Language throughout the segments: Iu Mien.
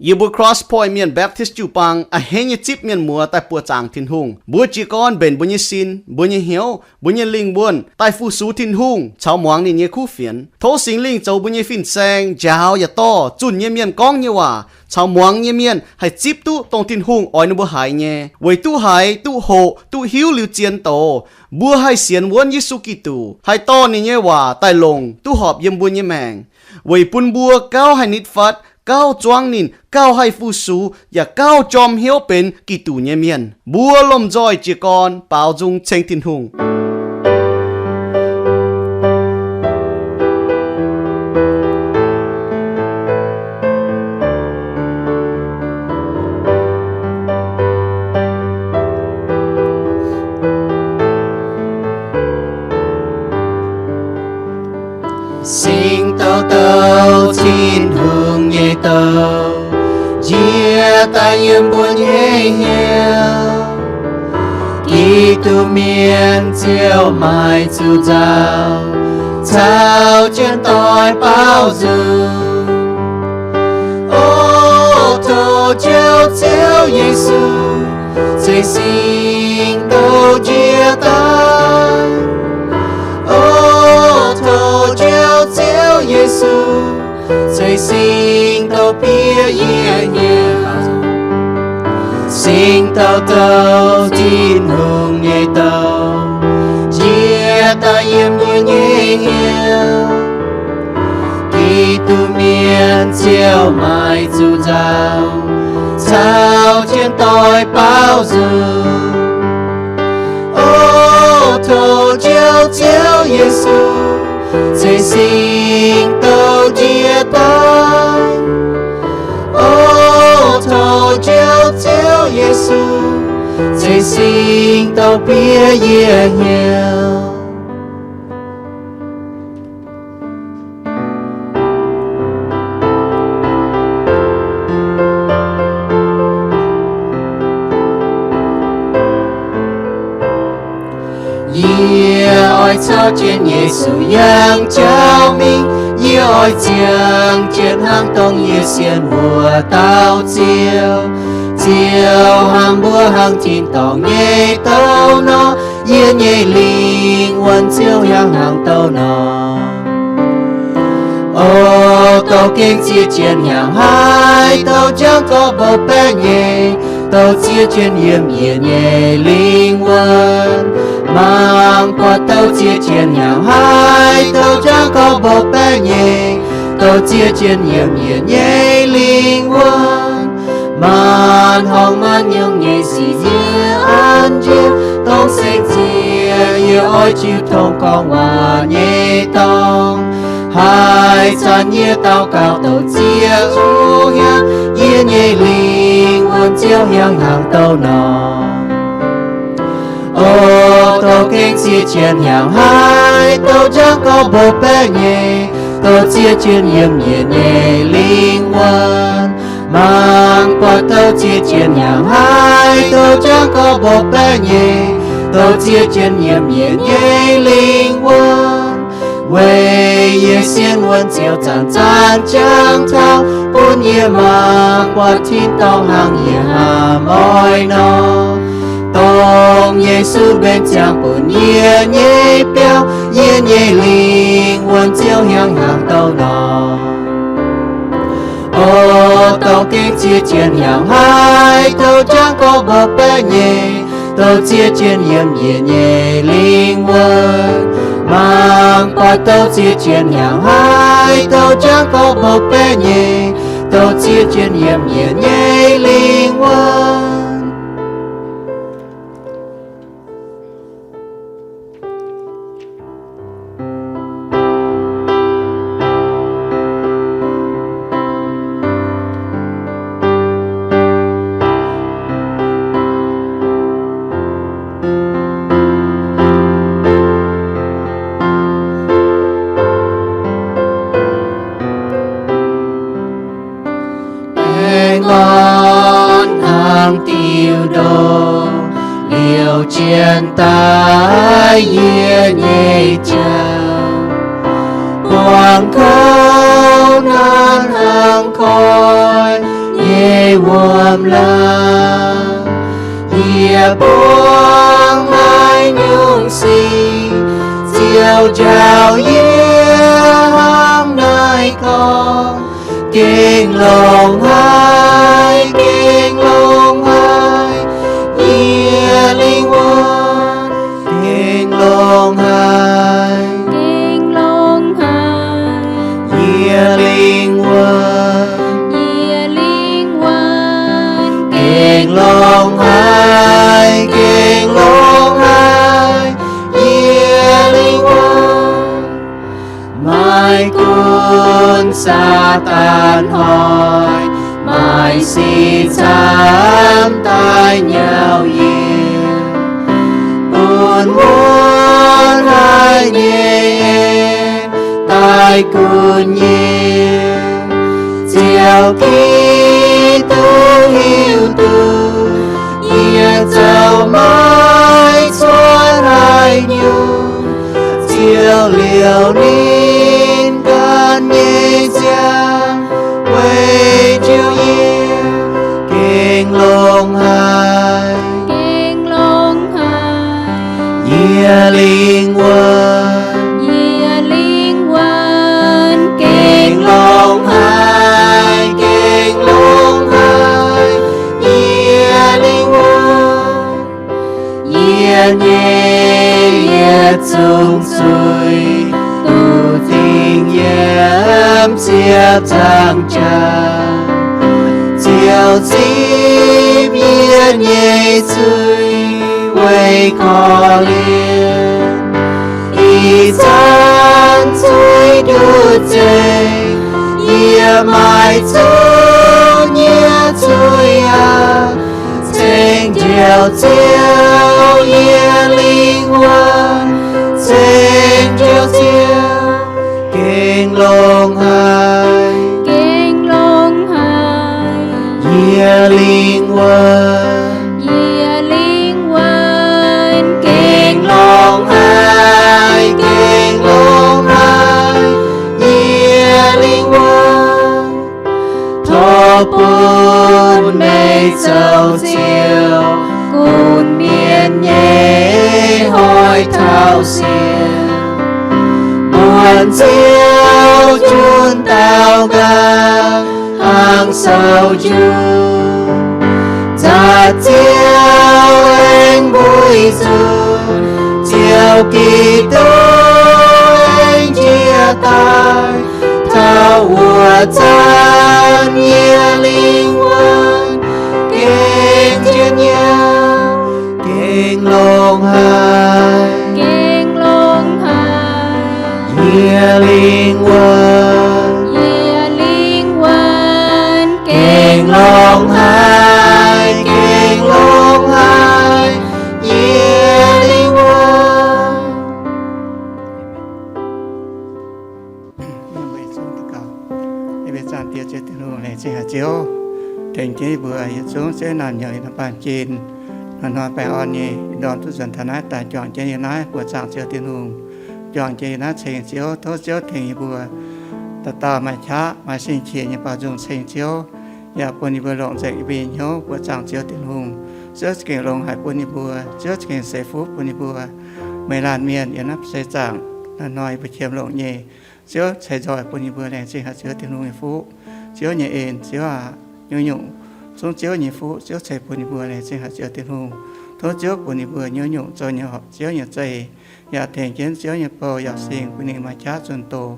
Yie mbuo Cross Point Mienh Baptist jiu-baang a'hneiv nyei zipv mienh muoz daaih buoqc zaangc Tin-Hungh. Mbuo jiez gorn mbenc mbuo nyei sin, mbuo nyei hnyouv, mbuo nyei lingh wuonh daaih fu-sux Tin-Hungh caux muangx ninh nyei kuv fienx. Tov Singx Lingh zoux mbuo nyei fin-saeng, njaaux yaac dorh zunh nyei mienh gorngv nyei waac caux muangx nyei mienh haih zipv duqv dongh Tin-Hungh oix ninh mbuo haiz nyei, weic duqv haiz, duqv hoqc, duqv hiuv liuz zien doz, mbuo haih sienx wuonv Yesu Giduc, haih dorh ninh nyei waac daaih longc duqv horpc yiem mbuo nyei maengc, weic bun mbuo gauh haih nitv fatv, gauh zuangv ninh, gauh haih fu-sux, yaac gauh jorm hnyouv benx Giduc nyei mienh. Mbuo lomh nzoih jiez gorn baaux nzung ceng Tin-Hungh. Singx douh douh Tin-Hungh nyei douh njiec daaih yiem mbuo nyei hnyouv. Giduc mienh ziouc maaih zuqc nzauh caux jienv doic baaux nzung. O tov Njoux Ziouv Yesu, ceix singx douh njiec daaih. O tov Njoux Ziouv Yesu, ceix singx douh bieqc yie hnyouv. Singx douh douh Tin-Hungh nyei douh njiec daaih yiem yie nyei hnyouv. Giduc mienh ziouc maaih zuqc nzauh caux jienv doic baaux nzung. O tov Njoux Ziouv Yesu, ceix singx douh njiec daaih. O tov Njoux Ziouv Yesu, ceix singx douh bieqc yie hnyouv. Yie oix caux jienv Yesu yangh jauv mingh. Yie oix ziangh jienv hnangv dongh yie sienx wuov dauh Ziouv. Ziouv hnamv mbuo hnangv tin-dorngh nyei douh nor, yie nyei lingh wuonh ziouc hiaangx hnangv douh nor. O douh gengh zieqv jienv hnyangx-haih, douh jangv gorx mbopv baeqc nyei, douh zieqv jienv yiem yie nyei lingh wuonh. Mangc buatc douh zieqc jienv hnyangx-haih, douh jangv gorx mbopv baeqc nyei, douh zieqv jienv yiem yie nyei lingh wuonh. Maanc horngh maanc nyungc nyei sic yie an njiec, dongh seix ziex yie oix jiu tong gorngv waac nyei dorngx. Haaix zanc yie daux gaux douh zieqv zuqc hiaangx, yie nyei lingh wuonh ziouc hiaangx hnangv douh nor. O douh gengh zieqv jienv hnyangx-haih, douh jangv gorx mbopv baeqc nyei, douh zieqv jienv yiem yie nyei lingh wuonh. Mangc buatc douh zieqv jienv hnyangx-haih, douh jangv gorx mbopv baeqc nyei, douh zieqv jienv yiem yie nyei lingh wuonh. Weic yie sienx wuonh ziouc zanc-zanc jangv taux, bun yie mangc buatc tin-dorngh hnangv yie hnamv oix nor. Dongh Yesu mbenc ziangx bun yie nyei biauv, yie nyei lingh wuonh ziouc hiaangx hnangv douh nor. O douh gengh zieqv jienv hnyangx-haih, douh jangv gorx mbopv baeqc nyei, douh zieqv jienv yiem yie nyei lingh wuonh. Mangc buatc douh zieqv jienv hnyangx-haih, douh jangv gorx mbopv baeqc nyei, douh zieqv jienv yiem yie nyei lingh wuonh. Aengx lorz hnangv diuh ndoh liouh jienv daaih yie nyei jauv, buangh kouv nanv hnangv koiv. lamh laangh. Yie buangv naaiv nyungc sic, Ziouv njaaux yie hnangv naaiv gorngv. Gengh longx haic, gengh longx haic, yie lingh wuonh. Gengh longx haic, gengh longx haic, yie lingh wuonh. Yie lingh wuonh. Gengh longx haic, gengh longx haic, yie lingh wuonh. Maaih gunv Saadaan hnoi, maaih sic camv daaih nyauv yie, bun wuonv haic nyei en daaih gunv yie. Ziouv Giduc hiuv duqv yie zoux maiv cuotv haaix nyungc. Ziouv liouc ninh ganh nyei nziaamv weic njoux yie. Gengh longx haic, gengh longx haic, yie lingh wuonh. Yie lingh wuonh. Gengh longx haic, gengh longx haic, yie lingh wuonh. Yie nyei yietc zungv zuiz duqv dingc yiem ziepc nzaangc jaax. Ziouv zipv yie nyei zuiz weic korv-lienh. Ih zanc zuiz nduqc nzengc, yie maaiz zuqc nyei zuiz aqv. Ceng Njoux Ziouv, yie lingh wuonh. Ceng Njoux Ziouv, gengh longx haic, gengh longx haic, yie lingh wuonh. Yie lingh wuonh. Gengh longx haic, gengh longx haic, yie lingh wuonh. Tov bun meih zoux Ziouv gunv mienh nyei hnoi taux sienx. Muonc Ziouv junv daaux nqaang hnangv sou-njung. Nzatc Ziouv aengx mbuiz zuqc, Ziouv Giduc aengx njiec daaih. Taux wuov zanc yie lingh wuonh gengh njien-youh, gengh longx haic, gengh longx haic, yie lingh wuonh, yie lingh wuonh, gengh longx haic, gengh longx haic, yie lingh wuonh. Mbuo yietc zungv daux gaux. Yie mbuo zaangc Diex, Ziouv Tin-Hungh, laengz zingh haic Ziouv, tengx jienv yie mbuo yietc zungv Ziouv naamh nyouz yiem naaiv baamh gen, hnoi-hnoi baengh orn nyei ih ndorm duqv nzuonx taux naaiv daaih juangc jienv yiem naaiv buoqc zaangc Ziouv Tin-Hungh, juangc jienv yiem naaiv ceng Ziouv. Tov Ziouv tengx yie mbuo dauh dauh maaih qaqv maaih sing-qiex nyei baaux nzung ceng Ziouv, yaac bun yie mbuo longc nzengc yie mbuo nyei hnyouv buoqc zaangc Ziouv Tin-Hungh. Ziouv za'gengh longx haic bun yie mbuo, Ziouv za'gengh ceix fuqv bun yie mbuo. Meih laanh mienh yiem naaiv seix zaangc hnoi-hnoi yie mbuo qiemx longc nyei, Ziouv ceix nzoih bun yie mbuo. Laengz zingh haic Ziouv Tin-Hungh nyei fuqv, Ziouv nyei en, Ziouv aac, nyungc-nyungc zungv Ziouv nyei fuqv Ziouv ceix bun yie mbuo. Laengz zingh haic Ziouv Tin-Hungh. Tov Ziouv bun yie mbuo nyungc-nyungc zoux nyei horpc Ziouv nyei zeih, yaac tengx jienv Ziouv nyei bou yaac sing bun ninh maaih qaqv zunh doz,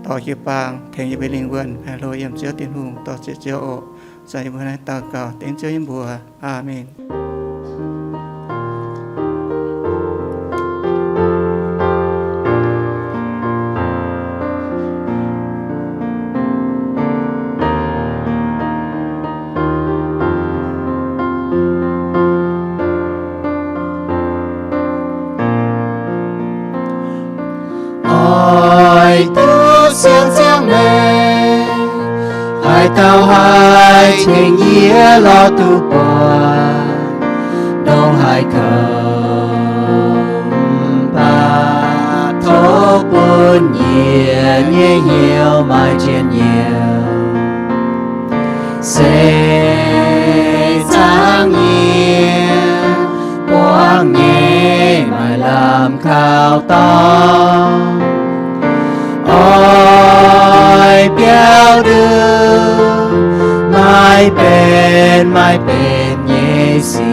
dorh jiu-baang tengx yie mbuo lingh wuonh haih hlo yiem Ziouv Tin-Hungh. Dorh ziec Ziouv oc. Zanc yie mbuo naaiv daux gaux dengv Ziouv nyei mbuox. Aamen. Oix duqv siang ziangh maengc, haaix dauh haih tengx yie lorz duqv buatc ndongc haaix kouv, mv baac tov bun yie nyei hnyouv maaih njien-youh, se kaux dorngx. Oix biauv nduqc maiv benx maiv benx nyei sic.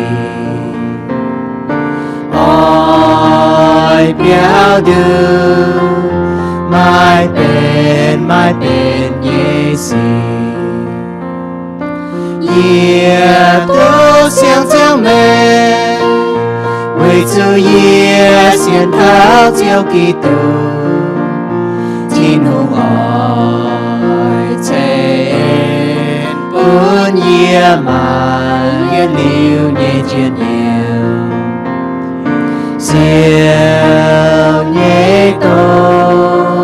Oix biauv nduqc maiv benx maiv benx nyei sic. Yie duqv siang-ziangh maengc, weic zuqc yie sienx taux Ziouv Giduc. Tin-Hungh oix ceix en bun yie maaiz yietc liuz nyei njien-youh. Siouc nyei doz-leiz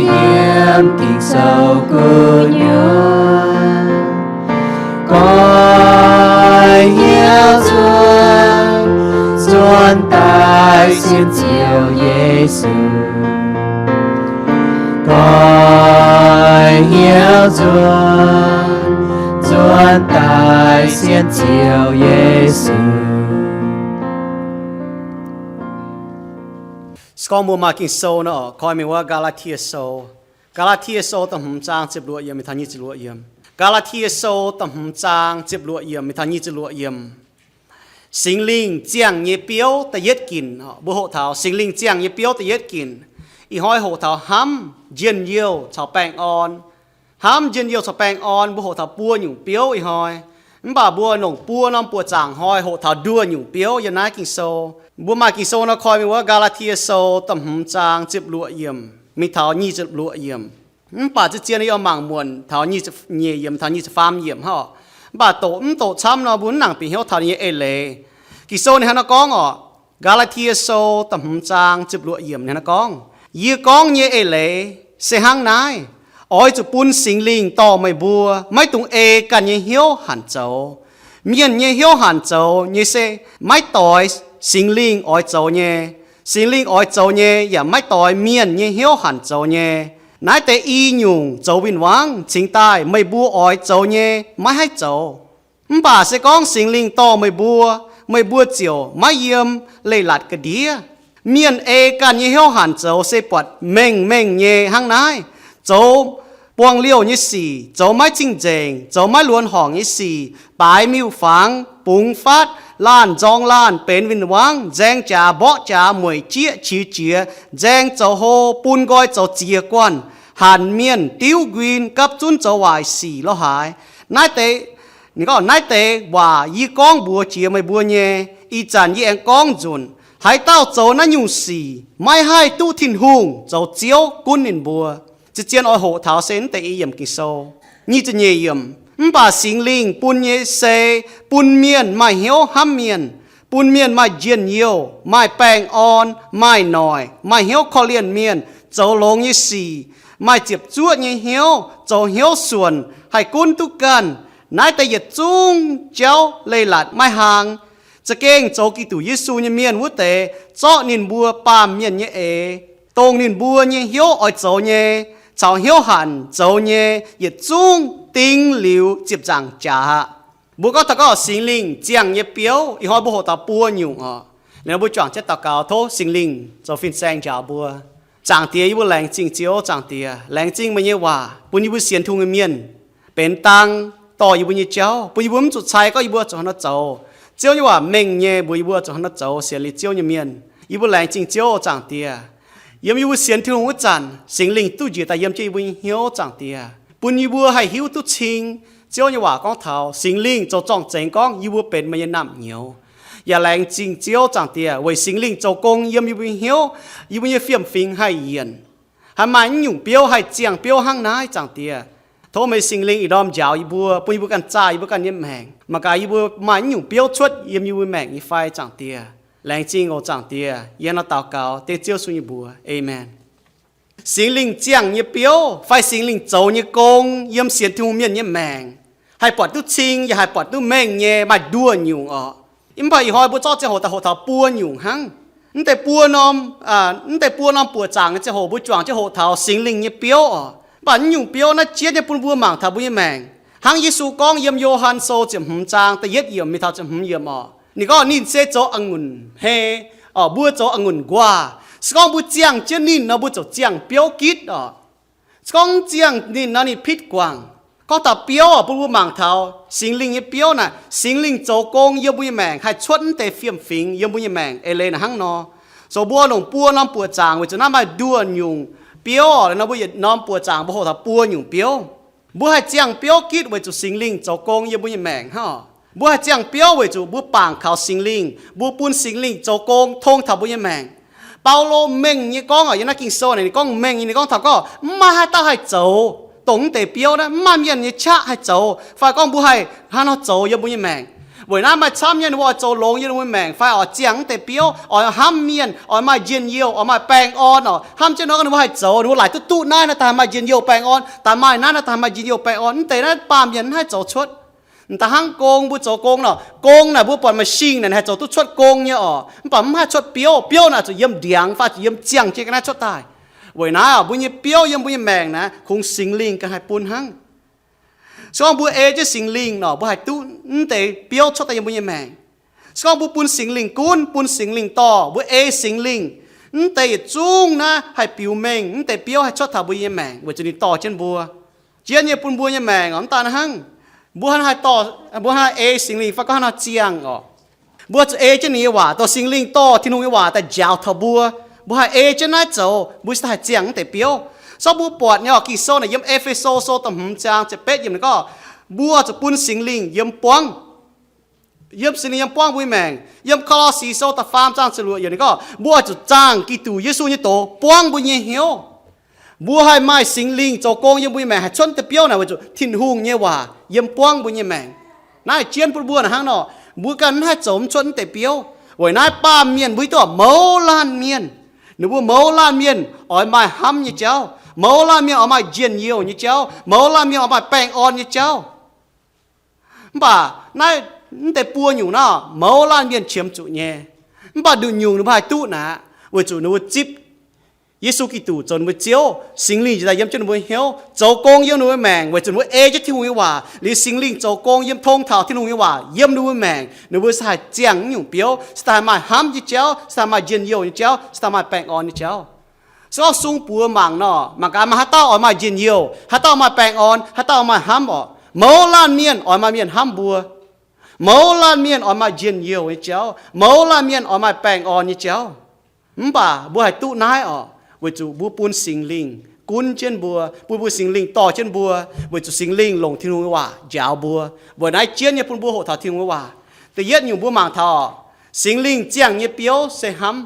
yiem Ging-Sou gu'nyuoz. Goiv hnyouv nzuonx, nzuonx daaih sienx Ziouv Yesu. Goiv hnyouv nzuonx, nzuonx daaih sienx Ziouv Yesu. Se gorngv mbuo maaih Ging-Sou nor, koi mingh wuov Gaa^laa^tie Sou. Gaa^laa^tie Sou da'hmz zaang ziepc luoqc yiemc mingh taux nyic ziepc luoqc yiemc. Gaa^laa^tie Sou da'hmz zaang ziepc luoqc yiemc mingh taux nyic ziepc luoqc yiemc. Singx Lingh ziangh nyei biouv da'yietv ginc. Mbuo hoqc taux Singx Lingh ziangh nyei biouv da'yietv ginc. Ih hnoi hoqc taux hnamv, njien-youh caux baengh orn. Hnamv, njien-youh caux baengh orn, mbuo hoqc taux buo nyungc biouv ih hnoi. Mv baac mbuo longc buo norm buoqc zaangc hnoi hoqc taux nduoh nyungc biouv yiem naaiv Ging-Sou. Mbuo maaih Ging-Sou nor, koi mingh wuov Gaa^laa^tie Sou da'hmz zaang ziepc luoqc yiemc mingh taux nyic ziepc luoqc yiemc. Mv baac zien-zien yie oix mangc muonc taux nyic ziepc nyeic yiemc taux nyic ziepc faam yiemc hnangv oc. Mv baac doqc mv doqc camv nor, mbuo mv nangc bieqc hnyouv taux ninh nyei eix leiz. Ging-Sou ninh hnangv naaiv gorngv oc, Gaa^laa^tie Sou da'hmz zaang ziepc luoqc yiemc ninh hnangv naaiv gorngv, Yie gorngv nyei eix leiz se hnangv naaiv. Oix zuqc bun Singx Lingh dorh meih mbuo maiv dungx ei ganh nyei hnyouv hanc zoux. Mienh nyei hnyouv hanc zoux nyei se maiv doix Singx Lingh oix zoux nyei. Singx Lingh oix zoux nyei yaac maiv doix mienh nyei hnyouv hanc zoux nyei. Naaiv deix i nyungc zoux win-wangv cingx daaih meih mbuo oix zoux nyei maiv haih zoux. Mv baac se gorngv Singx Lingh dorh meih mbuo, meih mbuo ziouc maiv yiem leiz-latc ga'ndiev. Mienh ei ganh nyei hnyouv hanc zoux se buatc mengh mengh nyei hnangv naaiv, zoux buangh liouh nyei sic, zoux maiv cing-nzengc, zoux maiv luonx horngc nyei sic, baaix miuc-fangx, bungx fatv, laanh nzorng laanh, benx win-wangv, nzaeng jaax mborqv jaax, mueic jieqv qiex jiez, nzaeng zoux hlo, bun nqoi zoux ziex guanh, hanc mienh, diuv nquin, gapv zunv zoux waaic sic lorh haaix. Naaiv deix, ninh gorngv, naaiv deix waac yie gorngv mbuox jiex meih mbuo nyei. Ih zanc yie aengx gorngv nzunc, haaix dauh zoux naaiv nyungc sic maiv haih duqv Tin-Hungh zoux Ziouv gunv ninh mbuo. Zien-zien oix hoqc taux se naaiv deix i yiemc Ging-Sou. Nyic ziepc nyeic yiemc, mv baac Singx Lingh bun nyei se bun mienh maaih hnyouv hnamv mienh, bun mienh maaih njien-youh, maaih baengh orn, maaih noic, maaih hnyouv korv-lienh mienh, zoux longx nyei sic, maaih ziepc zuoqv nyei hnyouv, zoux hnyouv suonc, haih gunv duqv ganh. Naaiv deix yietc zungv jauv leiz-latc maiv hlang. Za'gengh zoux Giduc Yesu nyei mienh wuov deix zorqv ninh mbuo baamh mienh nyei eix, dongh ninh mbuo nyei hnyouv oix zoux nyei, caux hnyouv hanc zoux nyei, yietc zungv ding liuz ziepc nzaangc jaax aqv. Mbuo gorngv taux gorngv Singx Lingh ziangh nyei biouv, ih hnoi mbuo hoqc taux buo nyungc oc. Liuz nor mbuo juangc jienv daux gaux tov Singx Lingh zoux fin-saeng njaaux mbuo. Zaangc Diex, yie mbuo laengz zingh Ziouv. Zaangc Diex, laengz zingh meih nyei waac bun yie mbuo sienx Tin-Hungh nyei mienh benx dang dorh yie mbuo nyei jauv, bun yie mbuo mv zuqc cai gorngv yie mbuo zuqc haaix nor zoux. Ziouv nyei waac mengh nyei, mbuox yie mbuo zuqc haaix nor zoux sienx liuz Ziouv nyei mienh. Yie mbuo laengz zingh Ziouv, Zaangc Diex. Yiem yie mbuo sienx Tin-Hungh wuov zanc, Singx Lingh duqv njiec daaih yiem jienv yie mbuo nyei hnyouv, Zaangc Diex, bun yie mbuo haih hiuv duqv cing. Ziouv nyei waac gorngv taux Singx Lingh zoux zorng-zengx gorngv yie mbuo benx meih nyei naamh nyouz. Yaac laengz zingh Ziouv, Zaangc Diex, weic Singx Lingh zoux gong yiem yie mbuo nyei hnyouv, yie mbuo nyei fiem-fingx haih yienc. Haih maaih naaiv nyungc biouv haih ziangh biouv hnangv naaiv, Zaangc Diex. Tov meih Singx Lingh ih ndorm njaaux yie mbuo, bun yie mbuo ganh zaah yie mbuo ganh nyei maengc. Mangc gaax yie mbuo maaih naaiv nyungc biouv cuotv yiem yie mbuo maengc nyei fai, Zaangc Diex. Laengz zingh oc, Zaangc Diex. Yie nor daux gaux dengv Ziouv Yesu nyei mbuox. Aamen. Singx Lingh ziangh nyei biouv fai Singx Lingh zoux nyei gong yiem sienx Tin-Hungh mienh nyei maengc haih buatc duqv cing yaac haih buatc duqv mengh nyei maaih nduoh nyungc oc. Mv baac ih hnoi mbuo zorqv ziangh hoc daaih hoqc taux buo nyungc hnangv. Mv deix buo norm, mv deix buo norm buoqc zaangc nyei ziangh hoc mbuo juangc jienv hoqc taux Singx Lingh nyei biouv oc. Mv baac naaiv nyungc biouv naaiv jienv nyei bun mbuo mangc taux mbuo nyei maengc. Hnangv Yesu gorngv yiem Yo^han Sou ziepc hmz zaang da'yietv yiemc mingh taux ziepc hmz yiemc oc. Ninh gorngv ninh se zoux a'ngunc hei, Orqc, mbuo zoux a'ngunc nquaah. Se gorngv mbuo ziangh jienv ninh nor, mbuo ziouc ziangh biouv gitv orqc. Se gorngv mv ziangh ninh nor, ninh pitv guangc. Gorngv taux biouv orqc, bun mbuo mangc taux Singx Lingh nyei biouv naaic. Singx Lingh zoux gong yiem mbuo nyei maengc haih cuotv mv deix fiem-fingx yiem mbuo nyei maengc eix leiz naaic hnangv nor. Zoux mbuo longc buo norm buoqc zaangc weic zuqc naaiv maaih nduoh nyungc biouv orqc, nor mbuo yietc norm buoqc zaangc mbuo hoqc taux buo nyungc biouv. Mbuo haih ziangh biouv gitv weic zuqc Singx Lingh zoux gong yiem mbuo nyei maengc hnangv. Mbuo haih ziangh biouv weic zuqc mbuo bangc kaux Singx Lingh, mbuo bun Singx Lingh zoux gong tong taux mbuo nyei maengc. Baulo mengh nyei gorngv orqc, yiem naaiv Ging-Sou naaic ninh gorngv mengh nyei, ninh gorngv taux gorngv mv maaih haaix dauh haih zoux dongh mv deix biouv naaiv, mv maaih mienh nyei qaqv haih zoux, fai gorngv mbuo haih hnangv nor zoux yiem mbuo nyei maengc. Weic naaiv maaih camv nyei ninh mbuo oix zoux longx yiem ninh mbuo maengc fai oix ziangh mv deix biouv, oix hnamv mienh, oix maaih njien-youh, oix maaih baengh orn orqc. Hnamv jienv nor ninh mbuo haih zoux, ninh mbuo laaic duqv duqv naaiv nor daaih maaih njien-youh baengh orn, daaih maaih naaiv nor daaih maaih njien-youh baengh orn. Mv deix naaiv baamh mienh mv haih zoux cuotv. Da'hnangv gong mbuo zoux gong nor, gong naaic mbuo buatc machine naaic haih zoux duqv cuotv gong nyei orqc, mv baac mv haih cuotv biouv. Biouv naaic zuqc yiem ndiangx fai zuqc yiem ziangh jienv ga'naaiv cuotv daaih. Weic naaiv orqc, mbuo nyei biouv yiem mbuo nyei maengc naaiv kungx Singx Lingh ganh haih bun hnangv. Se gorngv mbuo ei jienv Singx Lingh nor, mbuo haih duqv mv deix biouv cuotv daaih yiem mbuo nyei maengc. Se gorngv mbuo bun Singx Lingh gunv, bun Singx Lingh dorh, mbuo ei Singx Lingh, mv deix yietc zungv naaiv haih biux mengh, mv deix biouv haih cuotv taux mbuo nyei maengc weic zuqc ninh dorh jienv mbuo. Jienv nyei bun mbuo nyei maengc orqc, mv daaih naaiv hnangv. Mbuo hnangv haaix dorh, mbuo hnangv haaix ei Singx Lingh fai gorngv hnangv haaix ziangh orqc. Mbuo zuqc ei jienv ninh nyei waac, dorh Singx Lingh dorh Tin-Hungh nyei waac daaih njaaux taux mbuo. Mbuo haih ei jienv naaiv zoux, mbuo cingx daaih haih ziangh mv deix biouv. Se gorngv mbuo buatc nyei orqc, Ging-Sou naaic yiem E^fe^so Sou da'hmz zaang ziepc betv yiemc ninh gorngv, mbuo zuqc bun Singx Lingh yiem buangv. Yiem Singx Lingh yiem buangv mbuo nyei maengc. Yiem Ko^lo^si Sou da'faam zaang ziepc luoqc yiemc ninh gorngv, mbuo oix zuqc zaangh Giduc Yesu nyei doz buangv mbuo nyei hnyouv. Mbuo haih maaih Singx Lingh zoux gong yiem mbuo nyei maengc haih cuotv deix biouv naaic weic zuqc Tin-Hungh nyei waac yiem buangv mbuo nyei maengc. Naaiv jienv bun mbuo naaic hnangv nor, mbuo ganh mv haih zoux mv cuotv mv deix biouv. Weic naaiv baamh mienh mbuo hiuv duqv mouz laanh mienh, ninh mbuo mouz laanh mienh oix maaih hnamv nyei jauv, mouz laanh mienh oix maaih njien-youh nyei jauv, mouz laanh mienh oix maaih baengh orn nyei jauv. Mv baac naaiv mv deix buo nyungc nor, mouz laanh mienh qiemx zuqc nyei. Mv baac nduqc nyungc ninh mbuo haih duqv naaic, weic zuqc ninh mbuo zipv Yesu Giduc zoux ninh mbuo Ziouv, Singx Lingh njiec daaih yiem jienv ninh mbuo hnyouv, zoux gong yiem ninh mbuo maengc, weic zuqc ninh mbuo ei jienv Tin-Hungh nyei waac, liuz Singx Lingh zoux gong yiem tong taux Tin-Hungh nyei waac yiem ninh mbuo maengc, ninh mbuo se haih ziangh nyungc biouv, se daaih maaih hnamv nyei jauv, se daaih maaih njien-youh nyei jauv, se daaih maaih baengh orn nyei jauv. Se gorngv sung buoz mangc nor, mangc gaax maaih haaix dauh oix maaih njien-youh, haaix dauh maaih baengh orn, haaix dauh maaih hnamv orqc. Mouz laanh mienh oix maaih mienh hnamv mbuo. Mouz laanh mienh oix maaih njien-youh nyei jauv. Mouz laanh mienh oix maaih baengh orn nyei jauv. Mv baac mbuo haih duqv naaiv orqc, weic zuqc mbuo bun Singx Lingh gunv jienv mbuo, bun mbuo Singx Lingh dorh jienv mbuo, weic zuqc Singx Lingh longc Tin-Hungh nyei waac njaaux mbuo. Weic naaiv jienv nyei bun mbuo hoqc taux Tin-Hungh nyei waac. Da'yietv nyungc mbuo mangc taux, Singx Lingh ziangh nyei biouv se hnamv.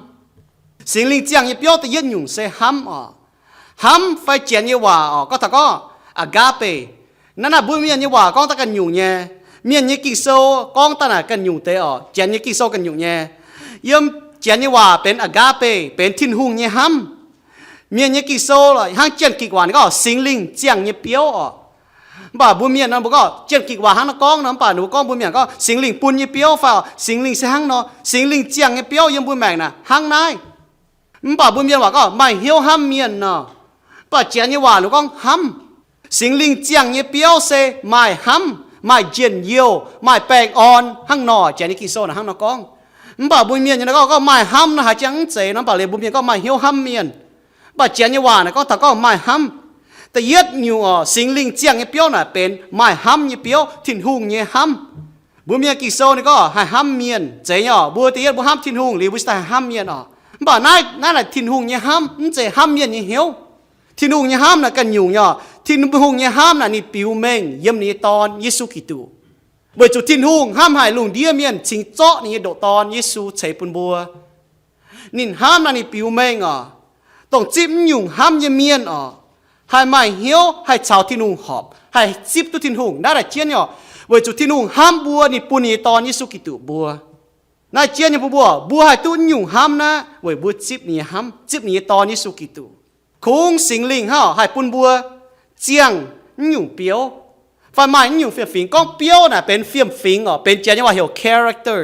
Singx Lingh ziangh nyei biouv da'yietv nyungc se hnamv orqc. Hnamv fai Janx nyei waac orqc, gorngv taux gorngv agape. Naaiv naaic mbuo mienh nyei waac gorngv daaih ganh nyungc nyei. Mienh nyei Ging-Sou gorngv daaih naaic ganh nyungc deix orqc, Janx nyei Ging-Sou ganh nyungc nyei. Yiem Janx nyei waac benx agape, benx Tin-Hungh nyei hnamv. Mienh nyei Ging-Sou lorqc hnangv Janx-Gikc waac ninh gorngv Singx Lingh ziangh nyei biouv orqc. Mv baac mbuo mienh nor mbuo gorngv Janx-Gikc waac hnangv nor gorngv nor, mv baac ninh mbuo gorngv mbuo mienh gorngv Singx Lingh bun nyei biouv fai orqc, Singx Lingh se hnangv nor, Singx Lingh ziangh nyei biouv yiem mbuo maengc naaic hnangv naaiv. Mv baac mbuo mienh waac gorngv maaih hnyouv hnamv mienh nor. Mv baac Janx nyei waac ninh gorngv hnamv. Singx Lingh ziangh nyei biouv se maaih hnamv, maaih njien-youh, maaih baengh orn hnangv nor. Janx nyei Ging-Sou naaic hnangv nor gorngv. Mv baac mbuo mienh nyei naaiv gorngv, gorngv maaih hnamv naaiv haaix jangx mv zeiz nor, mv baac liuz mbuo mienh gorngv maaih hnyouv hnamv mienh. Mv baac Janx nyei waac naaic gorngv taux gorngv maaih hnamv. Da'yietv nyungc orqc, Singx Lingh ziangh nyei biouv naaic benx maaih hnamv nyei biouv, Tin-Hungh nyei hnamv. Mbuo mienh Ging-Sou ninh gorngv haih hnamv mienh. Zeiz nyei orqc, mbuo da'yietv mbuo hnamv Tin-Hungh liuz mbuo cingx daaih haih hnamv mienh orqc. Mv baac naaiv, naaiv naaic Tin-Hungh nyei hnamv, mv zeiz hnamv mienh nyei hnyouv. Tin-Hungh nyei hnamv naaic ganh nyungc nyei orqc. Tin-Hungh nyei hnamv naaic ninh biux mengh yiem ninh nyei Dorn, Yesu Giduc. Weic zuqc Tin-Hungh hnamv haic lungh ndiev mienh cingx zorqv ninh nyei ndoqc Dorn, Yesu, ceix bun mbuo. Ninh hnamv naaic ninh biux mengh orqc, dongh zipv mv nyungc hnamv nyei mienh orqc, haih maaih hnyouv haih caux Tin-Hungh horpc, haih zipv duqv Tin-Hungh. Naaiv naaic jienv nyei orqc, weic zuqc Tin-Hungh hnamv mbuo, ninh bun ninh nyei Dorn, Yesu Giduc, mbuo. Naaiv jienv nyei bun mbuo, mbuo haih duqv mv nyungc hnamv naaiv weic mbuo zipv ninh nyei hnamv, zipv ninh nyei Dorn, Yesu Giduc. Kungx Singx Lingh hnangv haih bun mbuo ziangh mv nyungc biouv, fai maaih mv nyungc fiem-fingx. Gorngv biouv naaic benx fiem-fingx orqc, benx Janx nyei waac heuc character.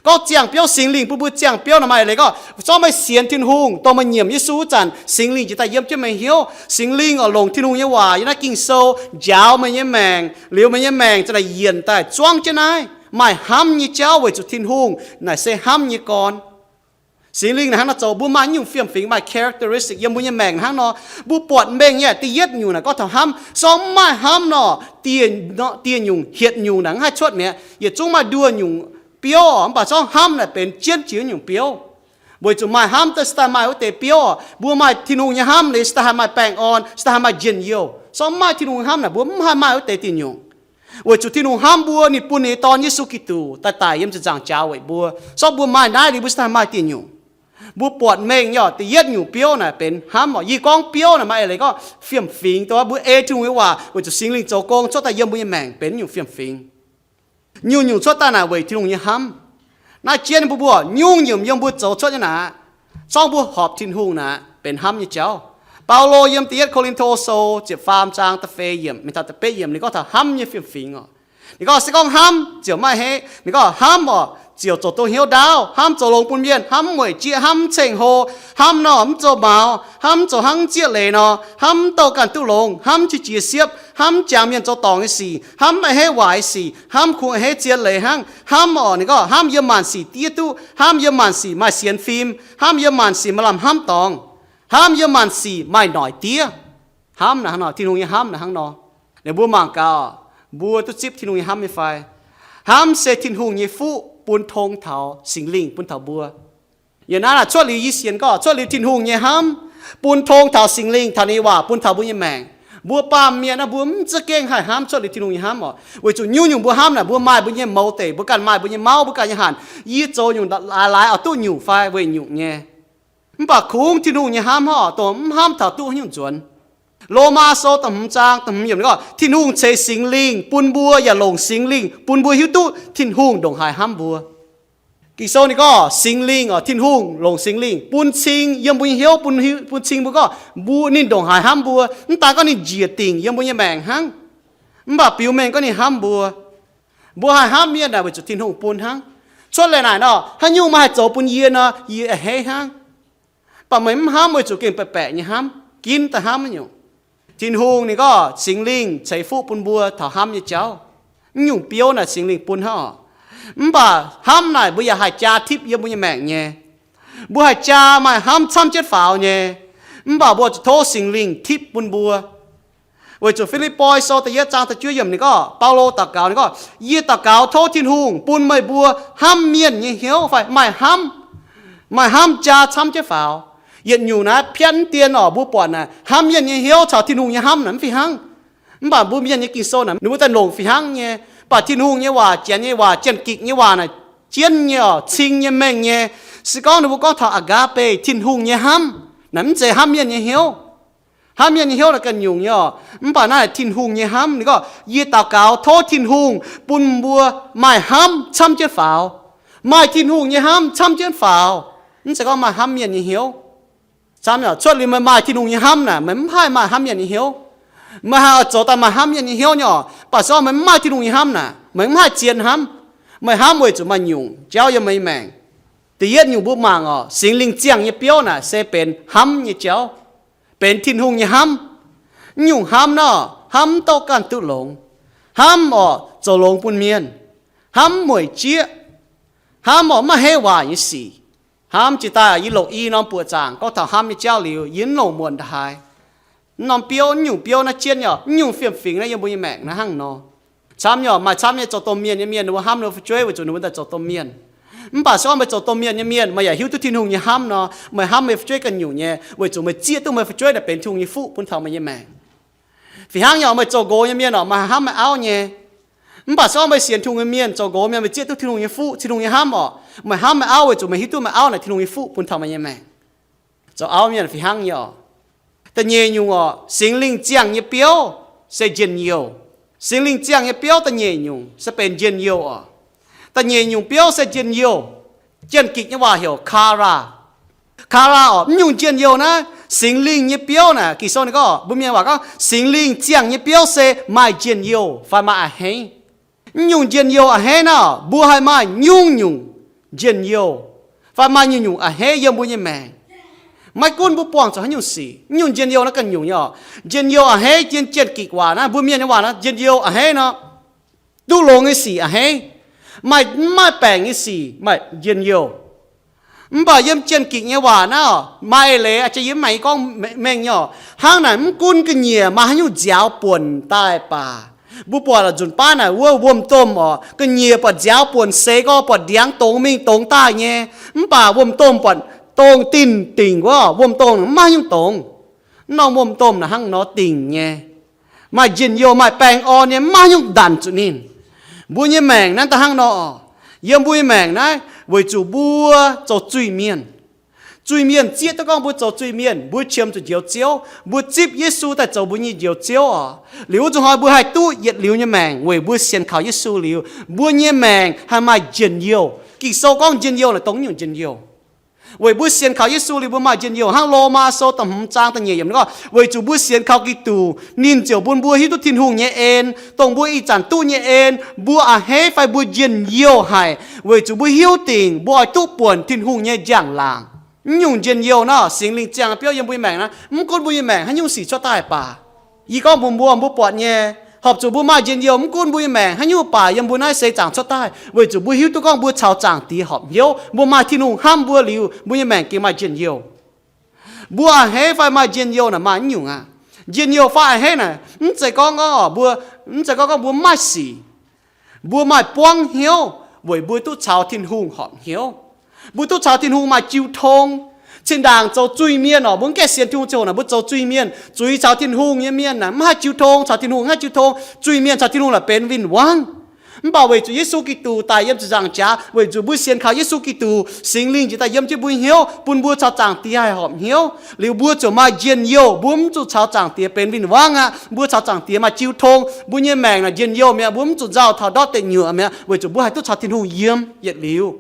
Gorngv ziangh biouv, Singx Lingh bun mbuo ziangh biouv naaic, maaih eix leiz gorngv, zorqv meih sienx Tin-Hungh, dongh meih nyiemc Yesu wuov zanc, Singx Lingh jiex daaih yiem jienv meih hnyouv. Singx Lingh oix longc Tin-Hungh nyei waac yiem naaiv Ging-Sou njaaux meih nyei maengc, liuz meih nyei maengc za'naaic yienc daaih zuangv jienv naaiv maaih hnamv nyei jauv weic zuqc Tin-Hungh naaic se hnamv nyei gorn. Singx Lingh naaic hnangv nor zoux, mbuo maaih nyungc fiem-fingx, maaih characteristic yiem mbuo nyei maengc hnangv nor. Mbuo buatc mengh nyei da'yietv nyungc naaic gorngv taux hnamv. Sorng mv maaih hnamv nor, dieh nyungc hietc nyungc naaic mv haih cuotv mi'aqv. Yietc zungv maaih nduoh nyungc biouv oc, mv baac sorng hnamv naaic benx jienv jiex nyungc biouv. Weic zuqc maaih hnamv se daaih maaih wuov deix biouv oc. Mbuo maaih Tin-Hungh nyei hnamv liuz se daaih haih maaih baengh orn, se daaih haih maaih njien-youh. Sorng mv maaih Tin-Hungh nyei hnamv naaic mbuo mv haih maaih wuov deix diuh nyungc. Weic zuqc Tin-Hungh hnamv mbuo, ninh bun ninh nyei Dorn Yesu Giduc daaih daic yiem ziepc nzaangc jaax weic mbuo. Sorng mbuo maaih naaiv liuz mbuo se daaih haih maaih diuh nyungc. Mbuo buatc mengh nyei oc, da'yietv nyungc biouv naaic benx hnamv oc. Yie gorngv biouv naaic maaih eix leiz gorngv fiem-fingx, dongh mbuo ei Tin-Hungh nyei waac weic zuqc Singx Lingh zoux gong cuotv daaih yiem mbuo nyei maengc benx nyungc fiem-fingx. Nyungc-nyungc cuotv daaih naaic weic Tin-Hungh nyei hnamv. Naaiv jienv mbuo mbuoqc nyungc-nyungc yiem mbuo zoux cuotv nyei naaic, zorngv mbuo horpc Tin-Hungh naaic benx hnamv nyei jauv. Baulo yiem da'yietv Ko^lin^to Sou ziepc faam zaang da'feix yiemc mingh taux da'betv yiemc ninh gorngv taux hnamv nyei fiem-fingx oc. Ninh gorngv se gorngv hnamv ziouc maiv heiv. Ninh gorngv hnamv oc, ziouc zoux duqv hnyouv ndaauv, hnamv zoux longx bun mienh, hnamv mv mueic jieqv, hnamv mv ceng-hlo, hnamv nor mv zoux maux, hnamv zoux hnangv mv zieqv leiz nor, hnamv mv douh ganh duqv longx, hnamv qiex jiez siepv, hnamv mv jangx mienh zoux dorngc nyei sic, hnamv maiv heiv waaic nyei sic, hnamv kungx a'hneiv zien leiz hnangv. Hnamv oc, ninh gorngv hnamv yiem maanc sic diev duqv, hnamv yiem maanc sic maaih sienx fim, hnamv yiem maanc sic maaih lamh hnamv dorngx, hnamv yiem maanc sic maaih noic diev. Hnamv naaic hnangv nor, Tin-Hungh nyei hnamv naaic hnangv nor. Ninh mbuo mangc gaax, mbuo duqv zipv Tin-Hungh nyei hnamv nyei fai? Hnamv se Tin-Hungh nyei fuqv bun tong taux Singx Lingh bun taux mbuo. Yiem naaiv naaic cuotv liuz yie sienx gorngv cuotv liuz Tin-Hungh nyei hnamv bun tong taux Singx Lingh taux ninh nyei waac bun taux mbuo nyei maengc. Mbuo baamh mienh naaiv mbuo mv za'gengh haih hnamv cuotv liuz Tin-Hungh nyei hnamv oc. Weic zuqc nyungc-nyungc mbuo hnamv naaic mbuo maaih mbuo nyei motives, mbuo ganh maaih mbuo nyei mauv, mbuo ganh nyei hanc. Yie zoux nyungc laaix laaix oix duqv nyungc fai weic nyungc nyei. Mv baac kungx Tin-Hungh nyei hnamv hnangv oc, dongh mv hnamv taux duqv nyungc nzuonx. Lomaa Sou da'hmz zaang da'hmz yiemc ninh gorngv Tin-Hungh ceix Singx Lingh bun mbuo yaac longc Singx Lingh bun mbuo hiuv duqv Tin-Hungh ndongc haaix hnamv mbuo. Ging-Sou ninh gorngv Singx Lingh oc, Tin-Hungh longc Singx Lingh bun cing yiem mbuo nyei hnyouv, bun, bun cing mbuo gorngv mbuo, ninh ndongc haaix hnamv mbuo. Mv daan gorngv ninh njiec dingc yiem mbuo nyei maengc hnangv, mv baac biux mengh gorngv ninh hnamv mbuo. Mbuo haih hnamv mienh naaic weic zuqc Tin-Hungh bun hnangv. Cuotv liuz naaic nor, haaix nyungc meih haih zoux bun yie nor, yie a'hneiv hnangv. Mv baac meih mv hnamv weic zuqc gengh baeqc baeqc nyei hnamv, ginv daaih hnamv nyungc. Tin-Hungh ninh gorngv Singx Lingh ceix fuqv bun mbuo taux hnamv nyei jauv. Mv nyungc biouv naaic Singx Lingh bun hnangv oc. Mv baac hnamv naaic mbuo yaac haih jaa tipv yiem mbuo nyei maengc nyei. Mbuo haih jaa maaih hnamv camv jienv faaux nyei. Mv baac mbuo zuqc tov Singx Lingh tipv bun mbuo. Weic zuqc Fi^lipv^poi Sou da'yietv zaang da'juov yiemc ninh gorngv, Baulo daux gaux ninh gorngv, yie daux gaux tov Tin-Hungh bun meih mbuo hnamv mienh nyei hnyouv fai maaih hnamv, maaih hnamv jaa camv jienv faaux. Yietc nyungc naaiv piatv mv dien oc, mbuo buatc naaic hnamv mienh nyei hnyouv caux Tin-Hungh nyei hnamv naaic mv fih hnangv. Mv baac mbuo mienh nyei Ging-Sou naaic ninh mbuo daaih longc fih hnangv nyei. Mv baac Tin-Hungh nyei waac, Janx nyei waac, Janx-Gikc nyei waac naaic jienv nyei oc, cing nyei, mengh nyei. Se gorngv ninh mbuo gorngv taux agape, Tin-Hungh nyei hnamv, naaic mv zeiz hnamv mienh nyei hnyouv. Hnamv mienh nyei hnyouv naaic ganh nyungc nyei oc. Mv baac naaiv Tin-Hungh nyei hnamv. Ninh gorngv, yie daux gaux tov Tin-Hungh bun mbuo maaih hnamv camv jienv faaux, maaih Tin-Hungh nyei hnamv camv jienv faaux. Mv zeiz gorngv maaih hnamv mienh nyei hnyouv. Camv nyei oc. Cuotv liuz meih maaih Tin-Hungh nyei hnamv naaic, meih mv haih maaih hnamv mienh nyei hnyouv. Meih haih oix zoux daaih maaih hnamv mienh nyei hnyouv nyei oc. Mv baac se gorngv meih mv maaih Tin-Hungh nyei hnamv naaic, meih mv haih zien hnamv. Meih hnamv weic zuqc maaih nyungc jauv yiem meih nyei maengc. Da'yietv nyungc mbuo mangc oc, Singx Lingh ziangh nyei biouv naaic se benx hnamv nyei jauv, benx Tin-Hungh nyei hnamv. Mv nyungc hnamv nor, hnamv mv douh ganh duqv longx, hnamv oc zoux longx bun mienh, hnamv mv mueic jieqv, hnamv oc mv maaih heiv waaic nyei sic. Hnamv jiex daaih yie longc i norm buoqc zaangc gorngv taux hnamv nyei jauv liuz, yie mv longc muonc ndaaih haaix. Mv norm biouv, mv nyungc biouv naaiv jienv nyei oc, mv nyungc fiem-fingx naaiv yiem mbuo nyei maengc naaiv hnangv nor. Camv nyei oc, maaih camv nyei zoux domh mienh nyei mienh, ninh mbuo hnamv ninh mbuo fu'jueiv weic zuqc ninh mbuo daaih zoux domh mienh. Mv baac se gorngv meih zoux domh mienh nyei mienh, meih yaac hiuv duqv Tin-Hungh nyei hnamv nor, meih hnamv meih fu'jueiv ganh nyungc nyei, weic zuqc meih zieqv duqv meih fu'jueiv naaic benx Tin-Hungh nyei fuqv bun taux meih nyei maengc. Fih hnangv nyei oc, meih zoux nqox nyei mienh oc, meih hnamv meih auv nyei. Mv baac se gorngv meih sienx Tin-Hungh nyei mienh, zoux nqox mienh, meih zieqv duqv Tin-Hungh nyei fuqv, Tin-Hungh nyei hnamv oc. Meih hnamv meih auv weic zuqc meih hiuv duqv meih auv naaic Tin-Hungh nyei fuqv bun taux meih nyei maengc. Zoux auv mienh fih hnangv nyei oc. Da'nyeic nyungc oc, Singx Lingh ziangh nyei biouv se njien-youh. Singx Lingh ziangh nyei biouv da'nyeic nyungc se benx njien-youh oc. Da'nyeic nyungc biouv se njien-youh. Janx-Gikc nyei waac heuc kara. Kara oc, mv nyungc njien-youh naaiv, Singx Lingh nyei biouv naaic, Ging-Sou ninh gorngv, mbuo mienh waac gorngv, Singx Lingh ziangh nyei biouv se maaih njien-youh fai maaih a'hneiv. Mv nyungc njien-youh a'hneiv naaiv, mbuo haih maaih nyungc-nyungc njien-youh fai maaih nyungc-nyungc a'hneiv yiem mbuo nyei maengc. Maiv gunv mbuo buangh zuqc haaix nyungc sic, mv nyungc njien-youh naaiv ganh nyungc nyei oc. Njien-youh a'hneiv, jien Janx-Gikc waac naaiv, mbuo mienh nyei waac naaiv, njien-youh a'hneiv nor, duqv longx nyei sic a'hneiv, maaih, mv maaih baengc nyei sic maaih njien-youh. Mv baac yiem Janx-Gikc nyei waac naaiv, maaih eix leiz, aa, yie mv maaih gorngv mengh nyei oc. Hnangv naaic, mv gunv ga'nyiec maaih haaix nyungc nziaaux buonc daaih baac, mbuo buatc laaix nzunc baav naaic wuov wuom-domh oc, ga'nyiec buatc nziaaux buonc seix gorngv buatc ndiangx dongz mingh dongz daaih nyei. Mv baac wuom-domh buatc dongh dinh dingc wuov, wuom-domh mv maaih haaix nyungc dongz. Mv norm wuom-domh naaic hnangv nor dingc nyei, maaih njien-youh, maaih baengh orn nyei, mv maaih haaix nyungc ndanc zuqc ninh. Mbuo nyei maengc naaiv da'hnangv nor. Yiem mbuo nyei maengc naaiv weic zuqc mbuo zoux zuiz-mienh. Zuiz-mienh zieqv duqv gorngv mbuo zoux zuiz-mienh, mbuo qiemx zuqc Njoux Ziouv, mbuo zipv Yesu daaih zoux mbuo nyei Njoux Ziouv oc. Liuz wuov zuqc hnoi mbuo haih duqv yietc liuz nyei maengc weic mbuo sienx kaux Yesu liuz, mbuo nyei maengc haih maaih njien-youh. Ging-Sou gorngv njien-youh naaic dongh nyungc njien-youh. Weic mbuo sienx kaux Yesu liuz mbuo maaih njien-youh. Hnangv Lomaa Sou da'hmz zaang da'nyeic yiemc gorngv, weic zuqc mbuo sienx kaux Giduc, ninh ziouc bun mbuo hiuv duqv Tin-Hungh nyei en, dongh mbuo ih zanc duqv nyei en. Mbuo a'hneiv fai mbuo njien-youh haic weic zuqc mbuo hiuv dingc mbuo oix duqv buonc Tin-Hungh nyei njang-laangc. Mv nyungc njien-youh naaiv, Singx Lingh ziangh biouv yiem mbuo nyei maengc naaiv, mv gunv mbuo nyei maengc haaix nyungc sic cuotv daaih baac, yie gorngv mbuox mbuo, mbuo buatc nyei, horpc zuqc mbuo maaih njien-youh, mv gunv mbuo nyei maengc haaix nyungc baac yiem mbuo naaiv seix zaangc cuotv daaih, weic zuqc mbuo hiuv duqv gorngv mbuo caux Zaangc Diex horpc hnyouv, mbuo maaih Tin-Hungh hnamv mbuo liuz, mbuo nyei maengc gengh maaih njien-youh. Mbuo a'hneiv fai maaih njien-youh naaic maaih mv nyungc aqv. Njien-youh fai a'hneiv naaic mv zeiz gorngv, gorngv mbuo, mv zeiz gorngv, gorngv mbuo mv maaih sic. Mbuo maaih buangv hnyouv weic mbuo duqv caux Tin-Hungh horpc hnyouv. Mbuo duqv caux Tin-Hungh maaih jiu tong. Zinh ndaangc zoux zuiz-mienh oc, mbuo mv gaengh sienx Tin-Hungh ziangh hoc naaic mbuo zoux zuiz-mienh, zuiz caux Tin-Hungh nyei mienh naaic mv haih jiu tong, caux Tin-Hungh mv haih jiu tong. Zuiz-mienh caux Tin-Hungh naaic benx win-wangv. Mv baac weic zuqc Yesu Giduc daic yiem ziepc nzaangc jaax, weic zuqc mbuo sienx kaux Yesu Giduc, Singx Lingh njiec daaih yiem jienv mbuo hnyouv, bun mbuo caux Zaangc Diex haih horpc hnyouv liuz, mbuo ziouc maaih njien-youh. Mbuo mv zuqc caux Zaangc Diex benx win-wangv aqv. Mbuo caux Zaangc Diex maaih jiu tong. Mbuo nyei maengc naaic njien-youh mi'aqv. Mbuo mv zuqc nzauh taux ndortv deic nyuoqc mi'aqv, weic zuqc mbuo haih duqv caux Tin-Hungh yiem yietc liuz.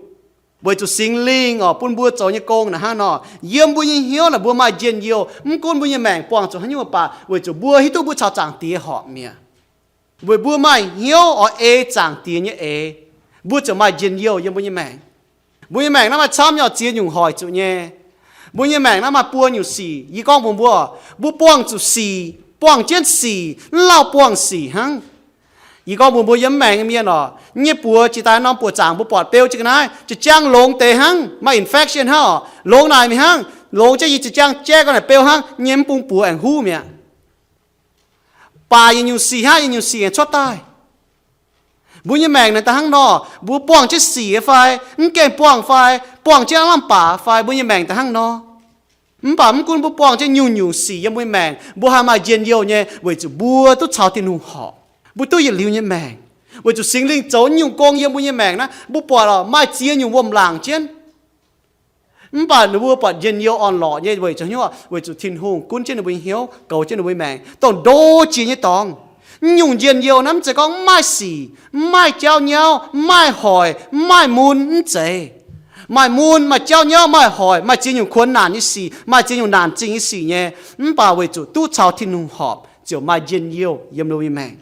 Weic zuqc Singx Lingh oc, bun mbuo zoux nyei gong naaic hnangv nor, yiem mbuo nyei hnyouv naaic mbuo maaih njien-youh. Mv gunv mbuo nyei maengc buangh zuqc haaix nyungc baac, weic zuqc mbuo hiuv duqv mbuo caux Zaangc Diex horpc mi'aqv. Weic mbuo maaih hnyouv oix ei Zaangc Diex nyei eix, mbuo ziouc maaih njien-youh yiem mbuo nyei maengc. Mbuo nyei maengc naaiv maaih camv nyei oc, ziex nyungc hoic zuqc nyei. Mbuo nyei maengc naaiv maaih buo nyungc sic. Yie gorngv mbuox mbuo, mbuo buangh zuqc sic, buangh jienv sic, mv lauh buangh sic hnangv. Yie gorngv mbuox mbuo yiem mv maengx nyei mienh oc, nyei buoz jiex daaih norm buoz-zaangc mbuo buatc beu jienv ga'naaiv, jiex jaang longx deix hnangv, maaih infection hnangv oc, longx naaic mingh hnangv, longx jienv yie jiex jaang jaiv ga'naaiv beu hnangv, nyei mv bung buoz aengx huv mi'aqv. Baac yietc nyungc sic hnangv yietc nyungc sic aengx cuotv daaih. Mbuo nyei maengc naaic da'hnangv nor, mbuo buangh jienv sic fai mv gaengh buangh fai, buangh jienv aav lamh baac fai, mbuo nyei maengc da'hnangv nor. Mv baac mv gunv mbuo buangh jienv nyungc-nyungc sic yiem mbuo nyei maengc, mbuo haih maaih njien-youh nyei, weic zuqc mbuo duqv caux Tin-Hungh horpc, mbuo duqv yietc liuz nyei maengc. Weic zuqc Singx Lingh zoux nyungc gong yiem mbuo nyei maengc naaiv, mbuo buatc lorqc, maaih ziex nyungc wuom-laangc jienv. Mv baac ninh mbuo buatc njien-youh orn-lorqc nyei weic zuqc hnyouv, weic zuqc Tin-Hungh gunv jienv ninh mbuo nyei hnyouv, goux jienv ninh mbuo nyei maengc, dongh ndo jiex nyei dorngx. Mv nyungc njien-youh naaiv mv zeiz gorngv mv maaih sic, mv maaih jauv nyauv, mv maaih hoic, mv maaih mun, mv zeiz. Maaih mun, maaih jauv nyauv, maaih hoic, maaih ziex nyungc kuonx naanc nyei sic, maaih ziex nyungc naanc zingh nyei sic nyei, mv baac weic zuqc duqv caux Tin-Hungh horpc ziouc maaih njien-youh yiem ninh mbuo nyei maengc.